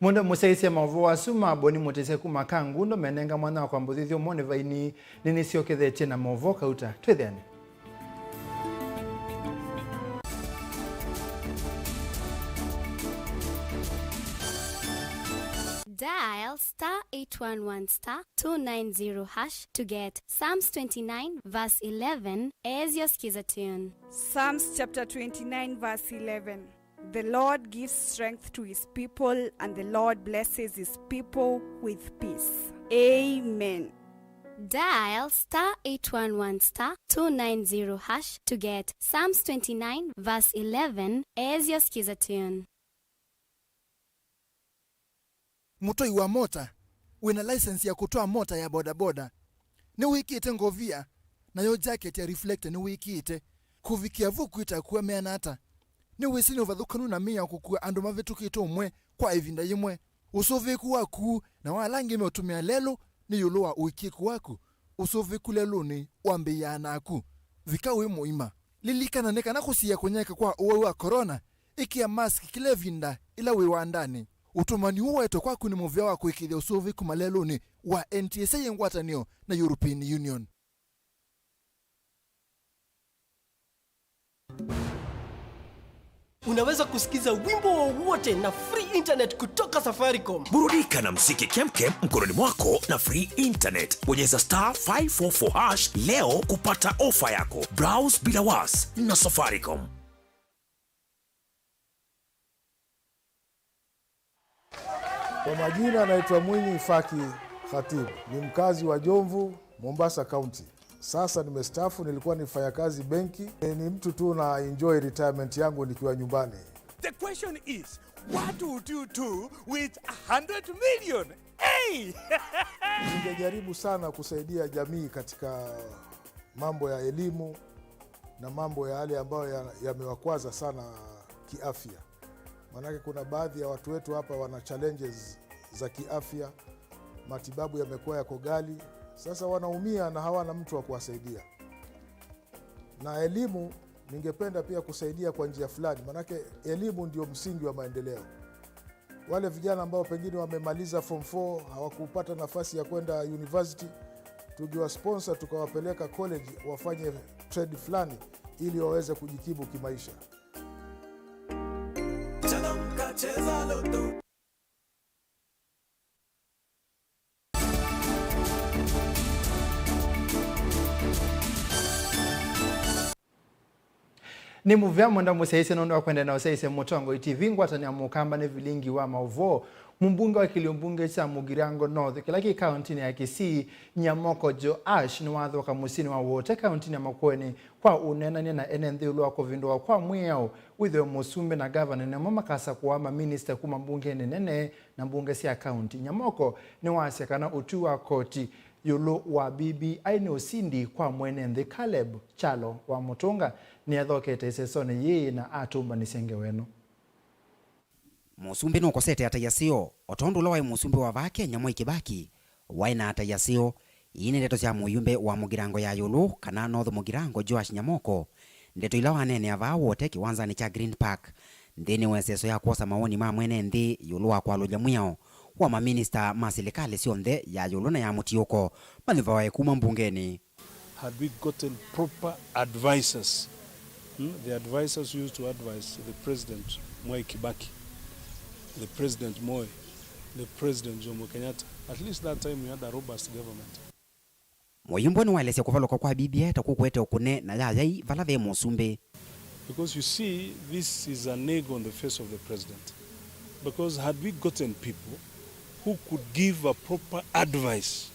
Mũndũ mũsyaĩĩsya maũvoo asu ma Boni Mũtĩsya kuma Kangundo menenga mwanya wa kwambũthĩthya ũmwe nĩ vaini nĩnĩsyokethetye na maũvoo kauta. Twĩthĩane. Dial star eight one one star two nine zero hash to get Psalms twenty-nine verse eleven as your Skiza tune. Psalms chapter twenty-nine, verse eleven. The Lord gives strength to his people, and the Lord blesses his people with peace. Amen. Dial star eight one one star two nine zero hash to get Psalms twenty-nine verse eleven as your Skiza tune. Mũtoi wa mota wĩ na license ya kũtwaa mota ya bodaboda nĩwĩkĩĩte ngovia, nayo jacket ya reflector nĩwĩkĩĩte. Kũvikĩa vu kwĩta kũameana ata? Nĩwĩsĩ nĩ ũvathũkanu na mĩao kũkua andũ mavĩtũkĩte ũmwe kwa ĩvinda yĩmwe. Ũsũvĩĩku waku na wa ala angĩ meũtũmĩa lelũ nĩ ĩũlũ wa ũĩkĩĩku waku. Ũsũvĩĩku lelũnĩ wambĩĩaa naku. Vika wĩ mũima. Lilikana nĩ kana kũsiĩĩa kũnyaĩĩka kwa ũwau wa corona, ĩkĩa mask kĩla ĩvinda ĩla wĩ wandanĩ. Ũtũmani ũũ waetwe kwaku nĩ mũvĩa wa kũĩkĩĩthya ũsũvĩĩku malelũnĩ wa N T S A yĩ ngwatanĩo na European Union. Unaweza kusikiza wimbo wowote na free internet kutoka Safaricom. Burudika na mziki kemkem mkononi mwako na free internet. Bonyeza star five four four hash leo kupata ofa yako. Browse bila was na Safaricom. Kwa majina naitwa Mwinyi Faki Khatib, ni mkazi wa Jomvu, Mombasa County. Sasa nimestaafu, nilikuwa nifanya kazi benki. Ni mtu tu na enjoy retirement yangu nikiwa nyumbani. The question is, what would you do with a hundred million? Hey! Ningejaribu sana kusaidia jamii katika mambo ya elimu na mambo ya yale ambayo ya-, yamewakwaza sana kiafya. Maanake kuna baadhi ya watu wetu hapa wana challenges za kiafya, matibabu yamekuwa yako ghali. Sasa wanaumia na hawana mtu wa kuwasaidia. Na elimu, ningependa pia kusaidia kwa njia fulani, maanake elimu ndio msingi wa maendeleo. Wale vijana ambao pengine wamemaliza form four, hawakupata nafasi ya kwenda university, tungewasponsor tukawapeleka college wafanye trade fulani ili waweze kujikimu kimaisha. Nĩ mũvea mwenda mũsyaĩĩsye nũndũ wa kũendeea na ũsyaĩĩsya Mũtongoi T V. Ngwatanĩo ya Mũkamba nĩ vilingi wa maũvoo. Mũmbunge wa kĩlio mbunge kya Mũgirango North, kĩla kĩ kaũntĩnĩ ya Kisii, Nyamoko Joash, nĩwathooka mũsyĩnĩ wa Wote kaũntĩnĩ ya Makueni kwa ũneenany'a na ene nthĩ ĩũlũ wa kũvĩndũwa kwa mwĩao wĩthĩwe mũsumbĩ na ngavana nĩmo makasakũa maminista kuma mbungenĩ nene na mbunge sya kaũntĩ. Nyamoko nĩwasya kana ũtwi wa koti ĩũlũ wa B B I nĩ ũsindi kwa mwene nthĩ. Caleb Kyalo wa Mũtũnga nĩathokete ĩsesonĩ yĩĩ na atũmbanĩsya ngewa ĩno. Mũsumbĩ nũkosete atai aseo, o tondũ ũla waĩ mũsumbĩ wa vaa Kenya Mwai Kĩbaki waĩ na atai aseo. Ii nĩ ndeto sya mũyumbe wa Mũgirango ya ĩũlũ, kana North Mũgirango, Joash Nyamoko, ndeto ila waneenea vaa Wote kĩwanzanĩ kya Green Park nthĩnĩ wa ĩseso ya kwosa mawoni ma mwene nthĩ ĩũlũ wa kwalũlya mwĩao wa maminista ma silikalĩ syonthe ya ĩũlũ na ya mũtiũko manyuvawe kuma mbungenĩ. Had we gotten proper advisors, hmm, the advisors who used to advise the President Mwai Kibaki, the President Moi, the President Jomo Kenyatta, at least that time we had a robust government. Mũyumbe nĩwaelesya kũvalũka kwa B B I ta kũkwete ũkũne na yayai vala ve mũsumbĩ. Because you see, this is an egg on the face of the president. Because had we gotten people who could give a proper advice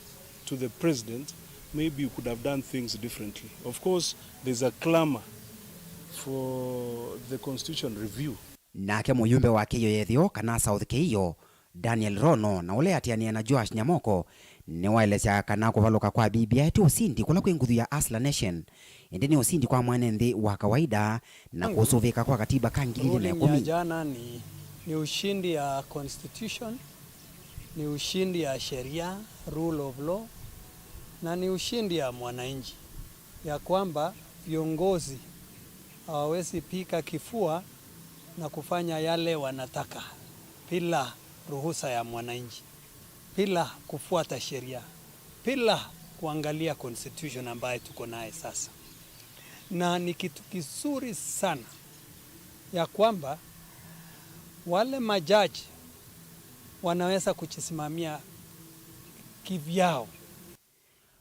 to the president, maybe you could have done things differently. Of course, there's a clamor for the constitution review. Nake mũyumbe wa Kĩio ya Ĩtheo, kana South Kĩio, Daniel Rono, na ũla eatĩanĩa na Joash Nyamoko, nĩwaelesya kana kũvalũka kwa B B I ti ũsindi kũla kwĩ nguthu ya Hustler Nation, ĩndĩ nĩ ũsindi kwa mwene nthĩ wa kawaida na kũsũvĩĩka kwa katiba ka ngili ilĩ na ĩkũmi. Ruling ya jana ni, ni ushindi ya constitution, ni ushindi ya sheria, rule of law, na ni ushindi ya mwananchi, ya kwamba viongozi hawawezi pika kifua na kufanya yale wanataka bila ruhusa ya mwananchi, bila kufuata sheria, bila kuangalia constitution ambaye tuko naye sasa. Na ni kitu kizuri sana ya kwamba wale majaji Wanaweza kujisimamia kivyao.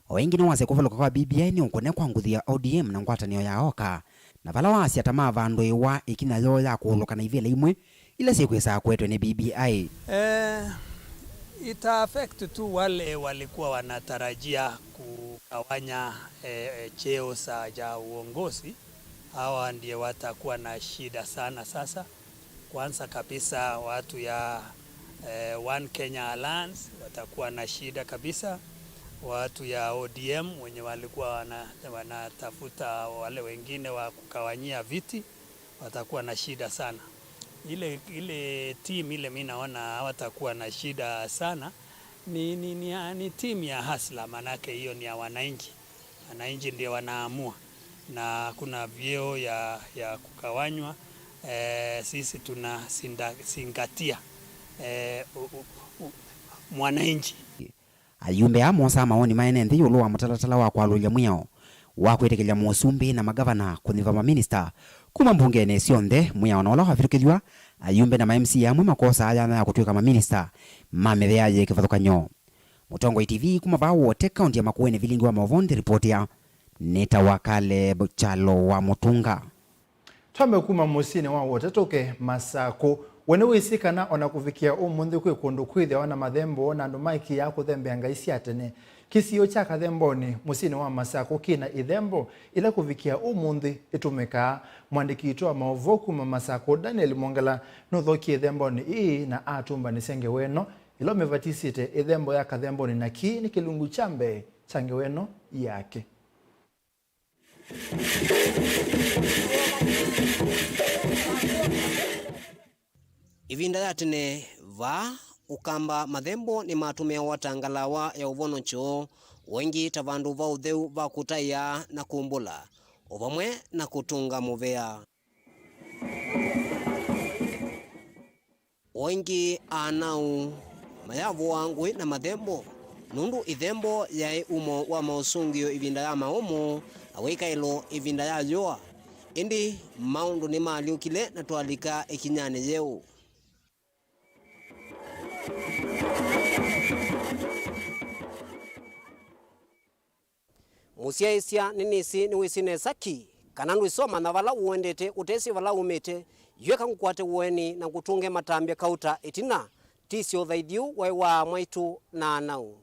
O ĩngĩ nĩwasya kũvalũka kwa B B I nĩ ũkũne kwa nguthu ya O D M na ngwatanĩo ya oka, na vala waasya ta mavandũĩwa ĩkinya yoo ya kũũlũka na ivĩla imwe ila syĩkwĩsaa kũetwe nĩ B B I. Eh, ita affect tu wale walikuwa wanatarajia kugawanya, eh, cheo za, cha uongozi. Hawa ndiye watakuwa na shida sana sasa. Kwanza kabisa watu ya, eh, One Kenya Alliance watakuwa na shida kabisa. Watu ya O D M wenye walikuwa wana-, wanatafuta wale wengine wa kugawanyia viti watakuwa na shida sana. Ile, ile team ile mi naona hawatakuwa na shida sana ni, ni, ni, ni team ya Hustler, manake hiyo ni ya wananchi. Wananchi ndio wanaamua na hakuna vyeo ya, ya kugawanywa. Eh, sisi tunazingatia, eh, u, u, u, mwananchi. Ayumbe aa mosaa mawoni ma ene nthĩ ĩũlũ wa mũtalatala wa kwalũlya mwĩao wa kwĩtĩkĩlya mũsumbĩ na magavana kũnyiva maminista kuma mbungenĩ syonthe, mwĩao na ũla wavĩtũkĩthw'a, ayumbe na ma M C A amwe makosaa yanya ya kũtw'ĩka maminista ma mĩvĩa yĩ kĩvathũkany'o. Mũtongoi T V kuma vaa Wote, kaunti ya Makueni, Vilingi wa Maũvoo nthĩ ripoti ya nĩtawa Caleb Kyalo wa Mũtunga. Twambe kuma mũsyĩnĩ wa Wote tũke Masakũ. We nĩwĩsĩ kana o na kũvikĩa ũmũnthĩ kwĩ kũndũ kwĩthĩawa na mathembo na andũ maĩkĩĩaa kũthembea ngai sya tene? Kĩsio kya Kathembonĩ, mũsyĩnĩ wa Masakũ, kĩ na ĩthembo ĩla kũvikĩa ũmũnthĩ ĩtũmĩkaa. Mũandĩki witũ wa maũvoo kuma Masakũ, Daniel Mwongela, nũthokie ĩthembonĩ ĩĩ na atũmbanĩsya ngewa ĩno ĩla ũmĩvatisĩte, ĩthembo ya Kathembonĩ, na kĩĩ nĩ kĩlungu kya mbee kya ngewa ĩno yake. Ĩvinda ya tene, vaa Ũkamba, mathembo nĩmatũmĩawa ta ngalawa ya ũvonokyo, o ĩngĩ ta vandũ va ũtheu va kũtaĩa na kũmbũla, o vamwe na kũtũnga mũvea. O ĩngĩ, Anau mayavũaa ngũĩ na mathembo, nũndũ ĩthembo yaĩ umo wa maũsũngĩo ĩvinda ya maũmũ na wĩkaĩlo ĩvinda ya yũa. Ĩndĩ maũndũ nĩmaalyũkile na twalika ĩkinyanĩ yeũ. Mũsyaĩĩsya, nĩnĩsĩ nĩwĩsĩ nesa ki kana ndwĩsomanya vala ũendete, ũtesĩ vala umĩte. Yu eka ngũkwate ũeni na ngũtũnge matambya kauta ĩtina. Tisye ũthaithi ũũ waĩ wa mwaitũ na Anau.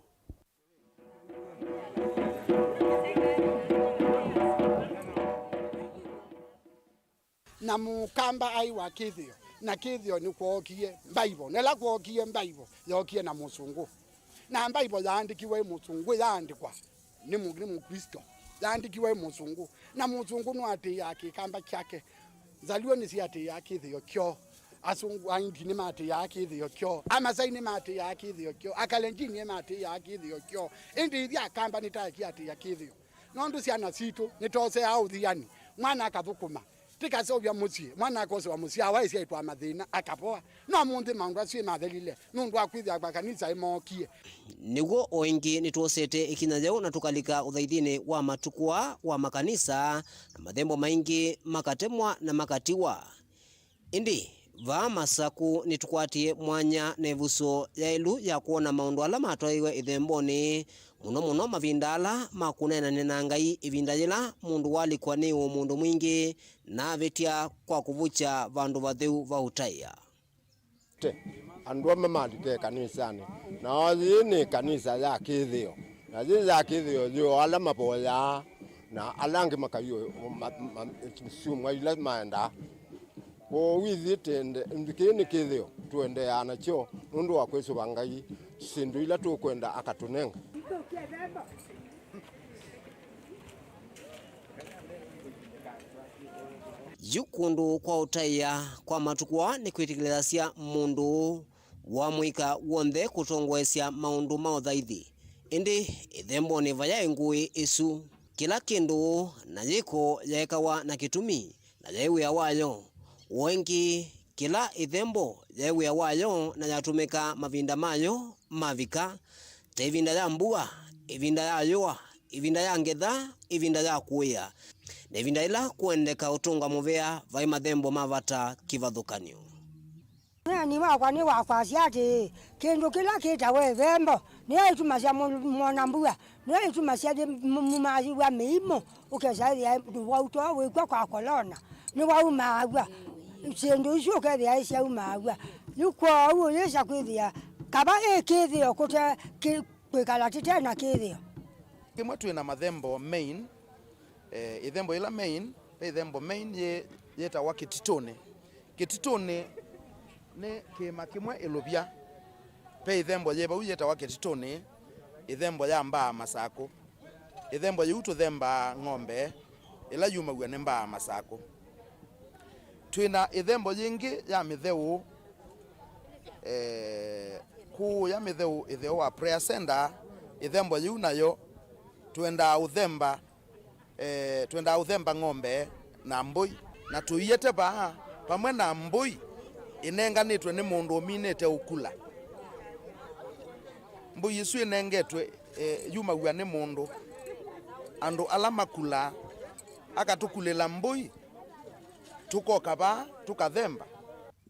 Na Mũkamba aĩ wa kĩthĩo, na kĩthĩo nĩkwookie mbaivo, na ĩla kwookie mbaivo, yookie na mũsũngũ. Na mbaivo yaandĩkiwe ĩ mũsũngũ, yaandĩkwa nĩ mũ-, nĩ Mũklĩsto, yaandĩkiwe ĩ mũsũngũ. Na mũsũngũ nũatĩĩaa kĩkamba kyake. Nzaluo nĩsyĩatĩĩaa kĩthĩo kyoo. Asũngũ, Aindi nĩmatĩĩaa kĩthĩo kyoo. Amasai nĩmatĩĩaa kĩthĩo kyoo. Akalenjini nĩmatĩĩaa kĩthĩo kyoo. Ĩndĩ ithyĩ Akamba nĩtaĩkĩatĩĩa kĩthĩo. Nũndũ syana sitũ nĩtwoseaa ũthiani, mwana akathũkũma, tĩkaseũvya mũsyĩ, mwana akosewa mũsyĩ, awa ĩsyaĩtwa mathĩna, akavoa. No ũmũnthĩ maũndũ asu nĩmathelile nũndũ wa kwĩthĩa makanisa ĩmookie. Nĩw'o o ĩngĩ nĩtwosete ĩkinya yeũ na tũkalika ũthaithinĩ wa matukũ aa wa makanisa, na mathembo maingĩ makatemwa na makatiwa. Ĩndĩ vaa Masakũ nĩtũkwatie mwanya na ĩvuso yaĩlu ya kwona maũndũ ala matwaĩwe ĩthembonĩ, mũno mũno mavinda ala ma kũneenany'a na Ngai, ĩvinda yĩla mũndũ walikwa nĩ ũmũndũ mwingĩ na avĩtya kwa kũvukya vandũ vatheu va ũtaĩa. Te, andũ amwe malika ĩkanisanĩ, nao yĩĩ nĩ ĩkanisa ya kĩthĩo, na yĩĩ ya kĩthĩo yĩ o ala mavoyaa, na ala angĩ makaiũ ma, ma, syumwa ila maendaa. Kwoou ithyĩ tũende, kĩĩ nĩ kĩthĩo, tũendeeaa nakyo nũndũ wa kwĩsũva Ngai syĩndũ ila tũkwenda akatũnenga. Yu kũndũ kwa ũtaĩa kwa matukũ aa nĩkwĩtĩkĩlĩthasya mũndũ wa mũika w'onthe kũtongoesya maũndũ ma ũthaithi. Ĩndĩ ĩthembonĩ vayaĩ ngũĩ ĩsu. Kĩla kĩndũ na yĩko yaekawa na kĩtumi, na yaĩ wĩa wayo. O ĩngĩ, kĩla ĩthembo yaĩ wĩa wayo na yatũmĩka mavinda mayo mavika, ta ĩvinda ya mbua, ĩvinda ya yũa, ĩvinda ya ngetha, ĩvinda ya kũĩa, na ĩvinda yĩla kũendeka ũtũnga mũvea vaĩ mathembo ma vata kĩvathũkany'o. Nĩ wakwa nĩ wakwasya atĩĩ, kĩndũ kĩla kĩtawa ĩthembo nĩyo ĩtumasya mũ-, mwona mbua, nĩyo ĩtumasya yĩ-, mũ-, mũmaasiw'a mĩimũ, ũkesa ĩthĩa ndũwau too wĩkw'a kwa kolona nĩwaumaaw'a. Syĩndũ isu ũkethĩa ĩsyaumaaw'a. Yu kwoou ũyĩsa kwĩthĩa kava ĩ kĩthĩo kũte kĩ-, kwĩkala tũte na kĩthĩo. Kĩmwe twĩ na mathembo main, eh, ĩthembo ĩla main, ve ĩthembo main yĩ-, yĩtawa kĩtitũnĩ. Kĩtitũnĩ nĩ kĩĩma kĩmwe ĩlũvya. Ve ĩthembo yĩ vau yĩtawa kĩtitũnĩ, ĩthembo ya mbaa masakũ. Ĩthembo yĩu tũthembaa ng'ombe ĩla yumaw'a nĩ mbaa masakũ. Twĩ na ĩthembo yĩngĩ ya mĩtheũ, eh, kũũya mĩtheũ ĩtheo wa Prayer Center, ĩthembo yĩu nayo twendaa ũthemba, eh, twendaa ũthemba ng'ombe na mbũi, na tũiete vaa vamwe na mbũi ĩnenganĩtwe nĩ mũndũ ũminĩte ũkula. Mbũi ĩsu ĩnengetwe, eh, yumaw'a nĩ mũndũ. Andũ ala makulaa akatũkulĩla mbũi, tũkoka vaa tũkathemba.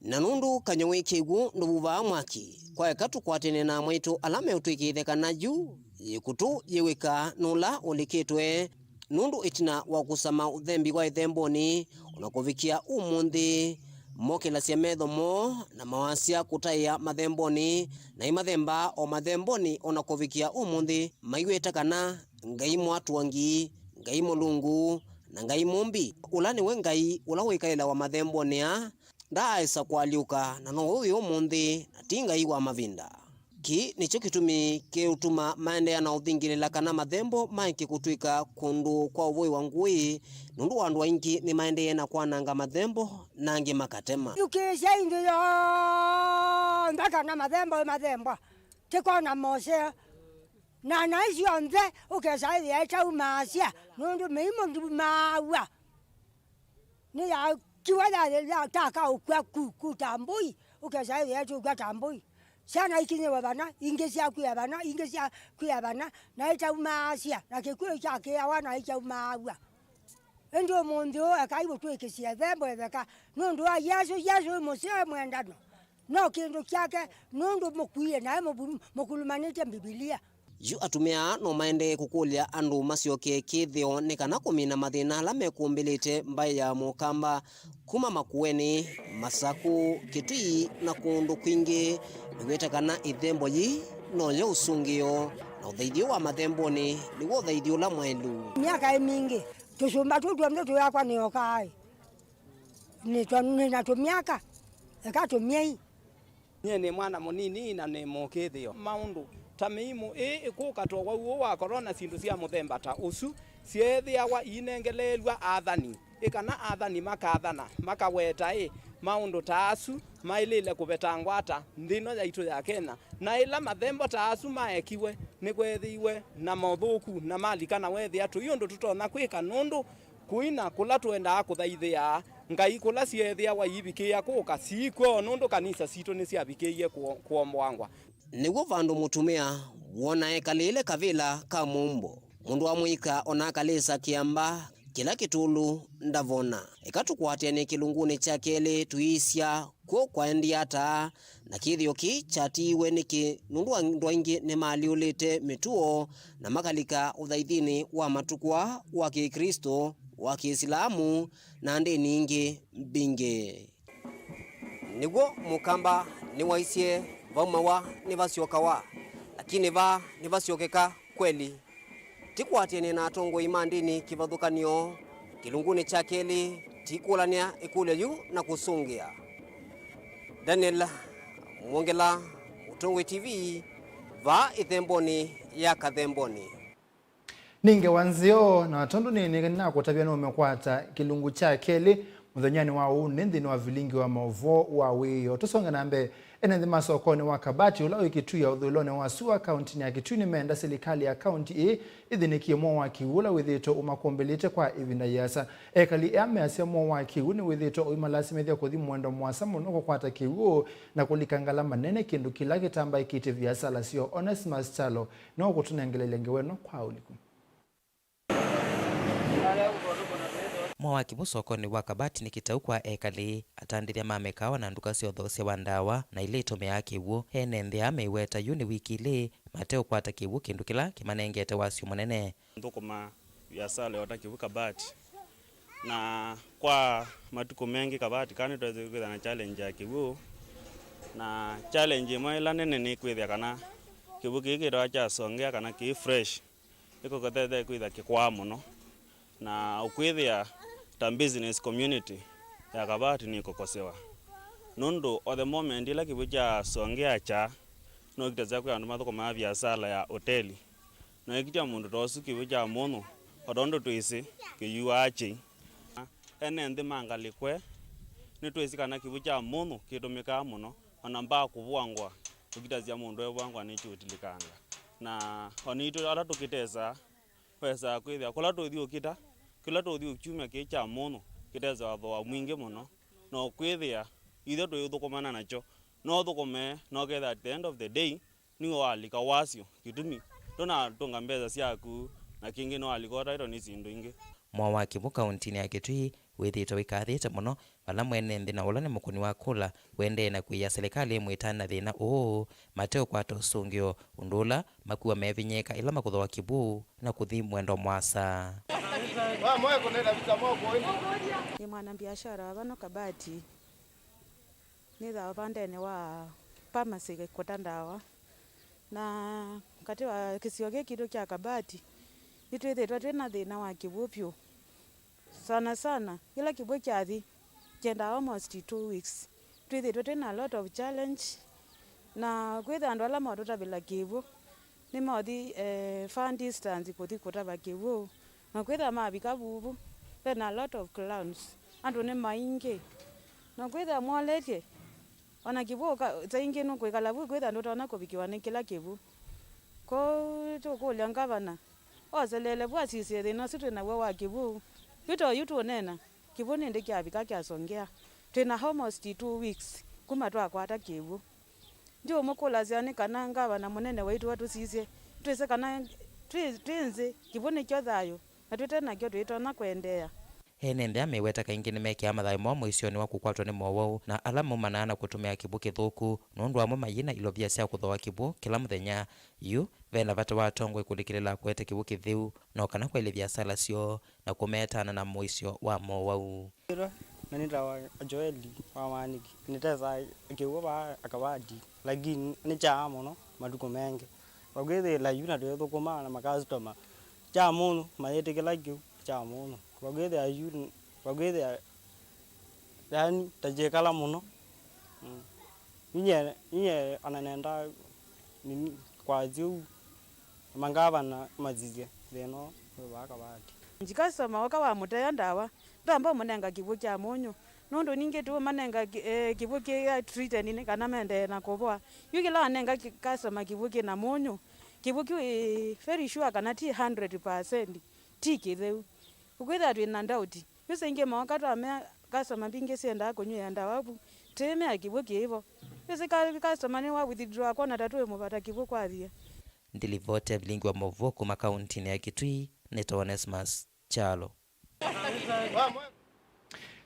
Na nũndũ kanyũĩ kĩw'ũ ndũvuvaa mwaki, kwaeka tũkwatene na amaitũ ala meũtwĩkĩĩthya kana yu yĩkũtũ yĩw'ĩka nũla ũlikĩtwe, nũndũ ĩtina wa kũsama ũthembi wa ĩthembonĩ, o na kũvikĩa ũmũnthĩ, mokĩlasya metho moo na mawasya kũtaĩa mathembonĩ, na imathembaa o mathembonĩ o na kũvikĩa ũmũnthĩ, maiweta kana Ngai Mwatũangi, Ngai Mũlungu, na Ngai Mũmbi, ũla nĩwe Ngai ũla wĩkaĩlawa mathembonĩ aa, ndaaĩsa kũalyũka, na no ũyũ ũmũnthĩ, na ti Ngai wa mavinda. Kĩĩ nĩkyo kĩtumi kĩũtuma maendeea na ũthingĩlĩla kana mathembo maeke kũtw'ĩka kũndũ kwa ũvũĩ wa ngũĩ, nũndũ andũ aingĩ nĩmaendeee na kwananga mathembo, na angĩ makatema. Yũkĩĩsyai nthĩ yonthe kana mathembo ĩmathembwa, tĩkona moseo. Na naĩ syonthe ũkesa ĩthĩa ĩtaumaasya, nũndũ mĩimũ ndumaaw'a. Nĩyakiwa ya, ya, ta kaũkw'a ku, ku ta mbũi, ũkesa ĩthĩa ĩtũkw'a ta mbũi. Syana ikinyĩwe vana, ingĩ syakwĩa vana, ingĩ syakwĩa vana, na ĩtaumaasya, na kĩkw'ũ kyakĩawa na ĩkyaumaaw'a. Ĩndĩ ũmũnthĩ ũũ, ekai ũtw'ĩkĩsye ĩthembo ĩtheka, nũndũ wa Yesũ. Yesũ wĩ mũseo, wĩ mwendano. No kĩndũ kyake, nũndũ mũkwie naĩ mũvu-, mũkulumanĩtye Mbivilia. Yu atumĩa aa no maendee kũkũlya andũ masyoke kĩthĩo nĩ kana kũmina mathĩna ala mekũmbĩlĩte mbaĩ ya Mũkamba kuma Makueni, Masakũ, Kitui na kũndũ kwingĩ, mew'ĩte kana ĩthembo yĩĩ noyo ũsũngĩo na ũthaithyo wa mathembonĩ nĩw'o ũthaithi ũla mwaĩlu. Myaka ĩ mingĩ, tũsũmba tũu twonthe tũyakwa nĩ okaa ĩ. Nĩ twa-, nĩ na tũmyaka, eka tũmyei. Nyie nĩ mwana mũnini na nĩ mũkĩthĩo. Maũndũ ta mĩimũ ĩĩ ĩkũka ta ũwau ũũ wa korona, syĩndũ sya mũthemba ta ũsu syeethĩawa iinengeleelw'a athani. Ĩ kana athani makathana, makaweta ĩ, maũndũ ta asu maĩlĩle kũvetangwa ata nthĩ ĩno yaitũ ya Kenya? Na ĩla mathembo ta asu maekiwe, nĩkweethĩiwe na mothũku na malika, na weethĩa tũi ũndũ tũtonya kwĩka, nũndũ kũina kũla tũendaa kũthaithĩa ngai kũla syeethĩawa iivikĩĩa kũka siikw'o, nũndũ kanisa sitũ nĩsyavikĩie kũo-, kũomboangwa. Nĩw'o vandũ mũtumĩa wona ekalĩĩle kavĩla ka mũmbo, mũndũ wa mũika o na akalĩsa kĩamba kĩla kĩtũlu ndavona. Eka tũkwatĩanĩe kĩlungunĩ kya kelĩ tũiisya kw'o kwaendie ata, na kĩthĩo kĩĩ kyatiiwe nĩkĩ? Nũndũ andũ aingĩ nĩmaalyũlĩte mĩtuo na makalika ũthaithinĩ wa matukũ aa wa Kĩklĩsto, wa Kĩisilamu, na ndĩni ingĩ mbingĩ. Nĩw'o Mũkamba nĩwaisye, vaumawa nĩvasyokawa, lakini vaa nĩvasyokeka kweli. Tĩkwatĩanĩe na atongoi ma ndĩni kĩvathũkany'o kĩlungunĩ kya kelĩ, tikũlanĩa ĩkũlyo yu na kũsũngĩa. Daniel Mwongela, Mũtongoi T V, vaa ĩthembonĩ ya Kathembonĩ. Nĩ ngewa nzeo, na tondũ nĩnĩnakũtavya nũũmĩkwata kĩlungu kya kelĩ mũthenyanĩ wa ũmũnthĩ nthĩnĩ wa vilingi wa maũvoo wa wĩoo. Tũsonge na mbee. Ene nthĩ ma sokonĩ wa Kabati, ũla wĩ Kitui ya ũthũĩlonĩ wa sua kaũntĩnĩ ya Kitui, nĩmeenda silikalĩ ya kaũntĩ ĩĩ ĩthĩnĩkĩe mwaũ wa kĩw'ũ ũla wĩthĩĩtwe ũmakũmbĩlĩte kwa ĩvinda yĩasa. Ekali aa measya mwaũ wa kĩw'ũ nĩwĩthĩĩtwe ũimalasimĩthya kũthi mũendo mũasa mũno kũkwata kĩw'ũ na kũlika ngalama nene, kĩndũ kĩla kĩtambaĩkĩtye viasala syoo. Onesmus Kyalo nĩwe ũkũtũnengeleelya ngewa ĩno kwa ũliku. Mwa wa kĩw'ũ sokonĩ wa Kabati nĩ kĩtau kwa ekalĩ, atandĩthya ma mĩkaawa na nduka sya ũthoosya wa ndawa na ila itũmĩaa kĩw'ũ. Ene nthĩ aa meiweta yu nĩ wiki ilĩ mateũkwata kĩw'ũ, kĩndũ kĩla kĩmanengete wasyo mũnene. Nthũkũma viasala ya ũta kĩw'ũ Kabati, na kwa matukũ mengĩ Kabati kaa nĩtwesĩ kwĩthĩa na challenge ya kĩw'ũ, na challenge ĩmwe ĩla nene nĩ kwĩthĩa kana kĩw'ũ kĩĩ kĩtawa kya Songea kana kĩĩ fresh nĩkũkotete kwĩthĩa kĩkwaa mũno, na ũkwĩthĩa ta business community ya Kabati nĩkũkosewa, nũndũ o the moment ĩla kĩw'ũ kya Songea kyaa, no kĩtasya kwĩ andũ mathũkũmaa viasala ya oteli, na ĩkĩtya mũndũ ta ũsu kĩw'ũ kya mũnyũ, o tondũ twĩsĩ kĩyuaa kyei. Ene nthĩ ma ngalĩko ĩĩ nĩtwĩsĩ kana kĩw'ũ kya mũnyũ kĩtũmĩkaa mũno, ona mbaa kũvũangwa, ũkitasya mũndũ evũangwa nĩkyũtilĩkanga. Na o naitũ ala tũkĩtesaa, wesaa kwĩthĩa kũla tũthi ũkĩta, kĩla tũthi kyumya kĩĩ kya mũnyũ kĩtesawa thooa mwingĩ mũno, na ũkwĩthĩa ithyĩ tũiũthũkũmana nakyo, no ũthũkũme, na ũkethĩa at the end of the day, nĩwe walika wasyo, kĩtumi ndũnatũnga mbesa syaku, na kĩngĩ nĩwalika ũtaĩtwe nĩ syĩndũ ingĩ. Mwao wa kĩw'ũ kauntinĩ ya Kitui wĩthĩĩtwe wĩkathĩte mũno, vala mwene nthĩ na ũla nĩ mũkũni wa kũla ũendee na kwĩĩa silikalĩ ĩmwĩtane na thĩna ũũ mateũkwata ũsũngĩo, ũndũ ũla makwĩw'a mevinyĩĩka ĩla makũthooa kĩw'ũ na kũthi mwendo mũasa. Nĩ mwana biashara wa vano Kabati. Nĩthaa ũvandene wa pharmacy kũta ndawa. Na katĩ wa kĩsio gĩkĩ kitũ kya Kabati, nĩtwĩthĩtwe twĩ na thĩna wa kĩw'ũ vyũ. Sana sana, kĩla kĩw'ũ kyathi, kyendaa almost two weeks. Twĩthĩtwe twĩ na a lot of challenge, na kwĩthĩa andũ ala matũtavĩla kĩw'ũ, nĩmaũthi, eh, far distance kũthi kũtava kĩw'ũ, na kwĩthĩa mavika vuvu, ve na a lot of crowds, andũ nĩ maingĩ, na kwĩthĩa mwoletye, ona kĩw'ũ ũka-, saa ingĩ nũkwĩkala vu kwĩthĩa ndũtonya kũvikĩwa nĩ kĩla kĩw'ũ. Kwoou tũkũlya ngavana, oseleele vu asisye thĩna ũsu twĩ naw'o wa kĩw'ũ. Yu ta oyu tũũneena, kĩw'ũ nĩndĩ kyavika kya Songea. Twĩ na almost two weeks kuma twakwata kĩw'ũ. Ndiũmũkũlasya nĩ kana ngavana mũnene waitũ atũsisye, twĩsĩ kana twĩ, twĩ nzĩ, kĩw'ũ nĩkyo thayũ, na twĩte nakyo tũitonya kũendeea. Ene nthĩ aa meweta kaingĩ nĩmekĩaa mathayũ moo mũisyonĩ wa kũkwatwa nĩ mowau, na ala maumanaa na kũtũmĩa kĩw'ũ kĩthũku, nũndũ amwe mayĩ na ilovia sya kũthooa kĩw'ũ kĩla mũthenya. Yu, ve na vata wa atongoi kũlikĩlĩla kũete kĩw'ũ kĩtheu, no kana kwaĩlya viasala syoo na kũmeetaana na mũisyo wa mowau. Ĩtwa na nĩtawa Joeli wa Maanĩki. Nĩtesaa kĩw'ũ vaa Akavati, lakini nĩ kyaa mũno matukũ mengĩ. Vakwĩthĩĩla yu na twĩthũkũma na makasitoma kya mũnyũ, mayĩtĩkĩla kĩu kya mũnyũ. Vakwĩthĩa yu, vakwĩthĩa, yani, ta kyĩkala mũno. Mm. Inye, inye ona nenda nini, kwasya ũu, mangavana masisye thĩna ũũ wĩ vaa Kavati. Nji customer oka wamũtea ndawa, ndwamba ũmũnenga kĩw'ũ kya mũnyũ, nũndũ ningĩ tũũmanenga kĩ-, eh, kĩw'ũ kĩ treated nĩ kana mendee na kũvoa. Yu kĩla wanenga kĩ-, customer kĩw'ũ kĩ na mũnyũ, kĩw'ũ kĩu ĩ very sure kana ti hundred percent, ti kĩtheu. Ũkwĩthĩa twĩ na doubt. Yu saa ingĩ mooka twamea customer mbingĩ syendaa kũnyw'ĩa ndawa vu, twĩmea kĩw'ũ kĩĩ vo. Yu sĩ ka-, customer nĩwa withdraw akwona ta tũĩmũvata kĩw'ũ kwathie. Ndilivoti ya vilingi wa maũvoo kuma kauntinĩ ya Kitui, nĩtawa Onesmus Kyalo.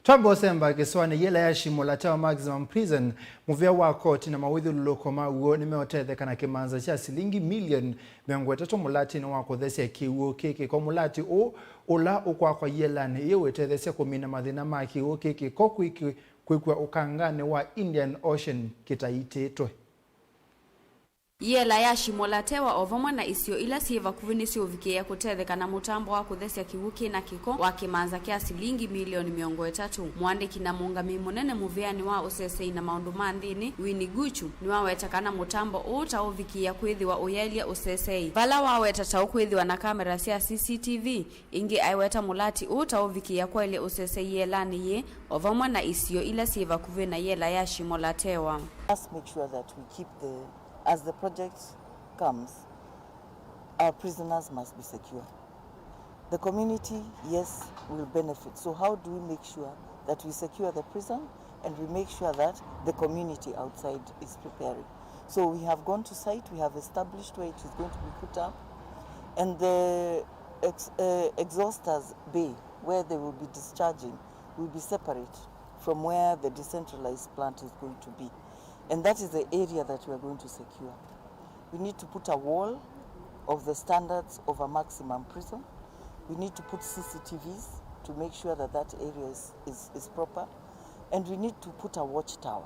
Twamba ũsemba kĩsũanĩ, yela ya Shimo la Tewa Maximum Prison, mũvĩa wa koti na mawĩthyũlũlũko ma w'o nĩmeũtetheka na kĩmanza kya silingi milioni mĩongo ĩtatũ mũlatinĩ wa kũthesya kĩw'ũ kĩĩ kĩko. Mũlati ũũ ũla ũkwakwa yelanĩ ĩĩ wĩtethesya kũmina mathĩna ma kĩw'ũ kĩĩ kĩko kwĩkĩ-, kwĩkw'a ũkanganĩ wa Indian Ocean kĩtaitĩtwe. Yela ya Shimo la Tewa o vamwe na isio ila syĩ vakuvĩ nĩsyũvikĩĩa kũtetheka na mũtambo wa kũthesya kĩw'ũ kĩ na kĩko wa kĩmanza kya silingi milioni mĩongo ĩtatũ. Mũandĩki na mũũngamĩi mũnene mũvĩanĩ wa ũsesei na maũndũ ma nthĩnĩ, Winnie Guchu, nĩwaweta kana mũtambo ũũ ta ũvikĩĩa kwĩthĩwa ũyaĩlya ũsesei, vala waweta ta ũkwĩthĩwa na kamera sya C C T V. Ĩngĩ aiweta mũlati ũũ ta ũvikĩĩa kwaĩlya ũsesei yelanĩ yĩĩ, o vamwe na isio ila syĩ vakuvĩ na yela ya Shimo la Tewa. Must make sure that we keep the, as the project comes, our prisoners must be secure. The community, yes, will benefit. So how do we make sure that we secure the prison and we make sure that the community outside is preparing? So we have gone to site, we have established where it is going to be put up, and the ex-, uh, exhausters bay where they will be discharging will be separate from where the decentralized plant is going to be. And that is the area that we are going to secure. We need to put a wall of the standards of a maximum prison. We need to put C C T Vs to make sure that that area is, is, is proper. And we need to put a watchtower.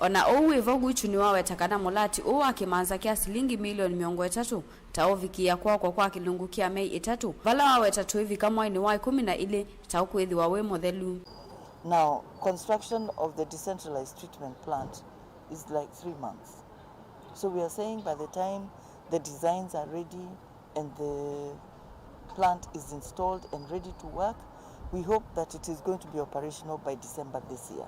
O na ũu wĩ vo, Guchu nĩwaweta kana mũlati ũũ wa kĩmanza kya silingi milioni mĩongo ĩtatũ ta ũvikĩĩa kwakwa kwa kĩlungu kya myei ĩtatũ, vala waweta twĩvika mwainĩ wa ĩkũmi na ilĩ ta ũkwĩthĩwa wĩ mũthelu. Now, construction of the decentralized treatment plant is like three months. So we are saying by the time the designs are ready and the plant is installed and ready to work, we hope that it is going to be operational by December this year.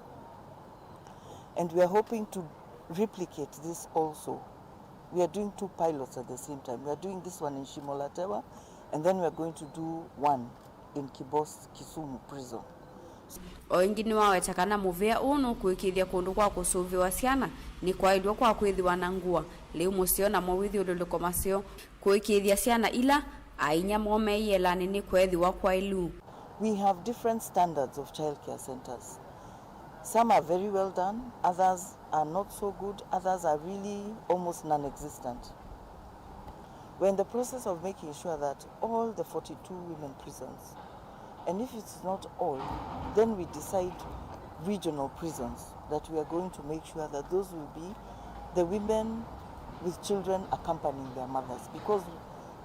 And we are hoping to replicate this also. We are doing two pilots at the same time. We are doing this one in Shimo la Tewa, and then we are going to do one in Kibos, Kisumu prison. O ĩngĩ nĩwaweta kana mũvĩa ũũ nũkũĩkĩĩthya kũndũ kwa kũsũvĩwa syana nĩkwaĩlw'a kwa kwĩthĩwa na ngũa, lĩu mũseo na mowĩthyũlũlũko maseo, kũĩkĩĩthya syana ila ainyia moo me ĩelanĩ nĩkweethĩwa kwaĩlu. We have different standards of childcare centers. Some are very well done, others are not so good, others are really almost non-existent. We're in the process of making sure that all the forty-two women prisons, and if it's not all, then we decide regional prisons that we are going to make sure that those will be the women with children accompanying their mothers, because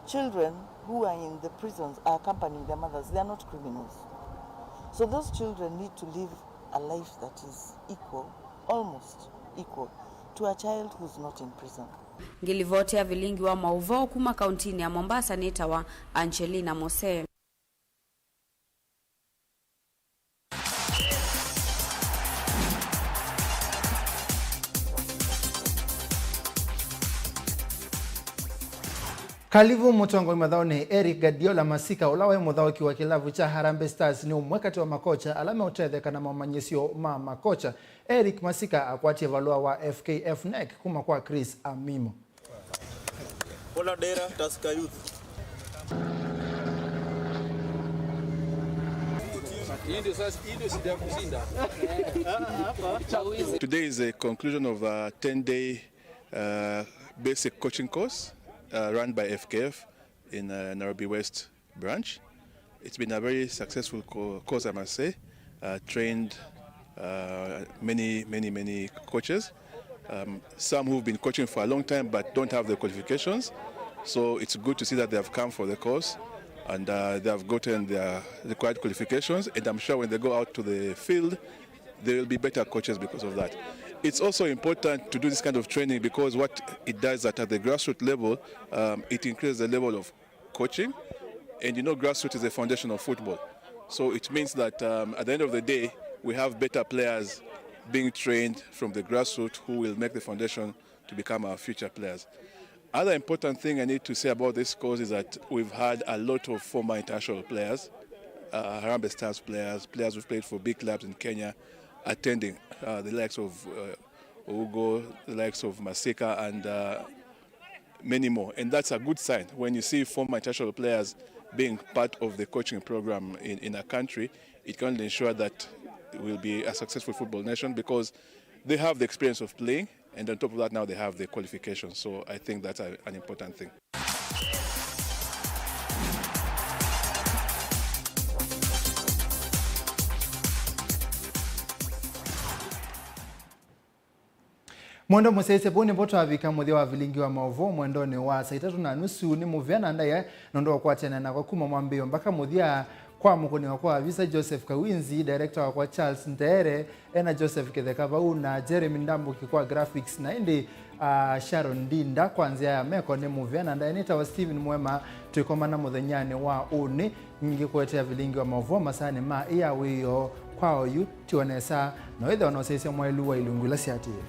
children who are in the prisons are accompanying their mothers. They are not criminals. So those children need to live a life that is equal, almost equal, to a child who's not in prison. Ngĩlivoti ya vilingi wa maũvoo kuma kauntinĩ ya Mombasa nĩtawa Angelina Mose. Kalivu mũtongoi mathaũnĩ Eric Guardiola Masika, ũla waĩ mũthaũki wa kĩlavu kya Harambee Stars, nĩ ũmwe katĩ wa makocha ala meũtetheka na mamanyĩsyo ma makocha. Eric Masika akwatie valũa wa F K F nec kuma kwa Chris Amimo. Hola Dera, Tusker Youth. Hii ndio sasa, hii ndio shida ya kushinda. Today is a conclusion of a ten-day, uh, basic coaching course, uh, run by F K F in, uh, Nairobi West branch. It's been a very successful co-, course, I must say. Uh, trained, uh, many, many, many coaches. Um, some who've been coaching for a long time but don't have the qualifications. So it's good to see that they have come for the course and, uh, they have gotten their required qualifications. And I'm sure when they go out to the field, they will be better coaches because of that. It's also important to do this kind of training because what it does at, at the grassroots level, um, it increases the level of coaching, and you know grassroots is the foundation of football. So it means that, um, at the end of the day, we have better players being trained from the grassroots who will make the foundation to become our future players. Other important thing I need to say about this course is that we've had a lot of former international players, uh, Harambee Stars players, players who've played for big clubs in Kenya, attending, uh, the likes of, uh, Ugo, the likes of Masika, and, uh, many more. And that's a good sign when you see former international players being part of the coaching program in, in a country. It can only ensure that we'll be a successful football nation because they have the experience of playing, and on top of that, now they have the qualifications. So I think that's a, an important thing. Mwendo mũsyaĩĩsya, vau nĩvo twavika mũthya wa vilingi wa maũvoo mwendonĩ wa saa itatũ na nusu. Nĩ mũvea na ndaĩa nũndũ wa kũatĩanĩa nakwa kuma mwambĩĩo mpaka mũthya. Kwa mũkũni wakwa wa visa Joseph Kawinzi, director wakwa Charles Nteere, ena Joseph Kĩtheka vau na Jeremy Ndambũki kwa graphics, na ĩndĩ, ah, Sharon Ndinda kwa nzĩa ya meko. Nĩ mũvea na ndaĩa nĩtawa Stephen Mwema. Twĩkomana mũthenyanĩ wa ũnĩ. Ngĩkũetea vilingi wa maũvoo masaanĩ ma ĩ ya wĩoo. Kwa oyu, tiwa nesa, na wĩthĩwa na ũsyaĩĩsya mwaĩlu wa ilungu ila syaatĩĩe.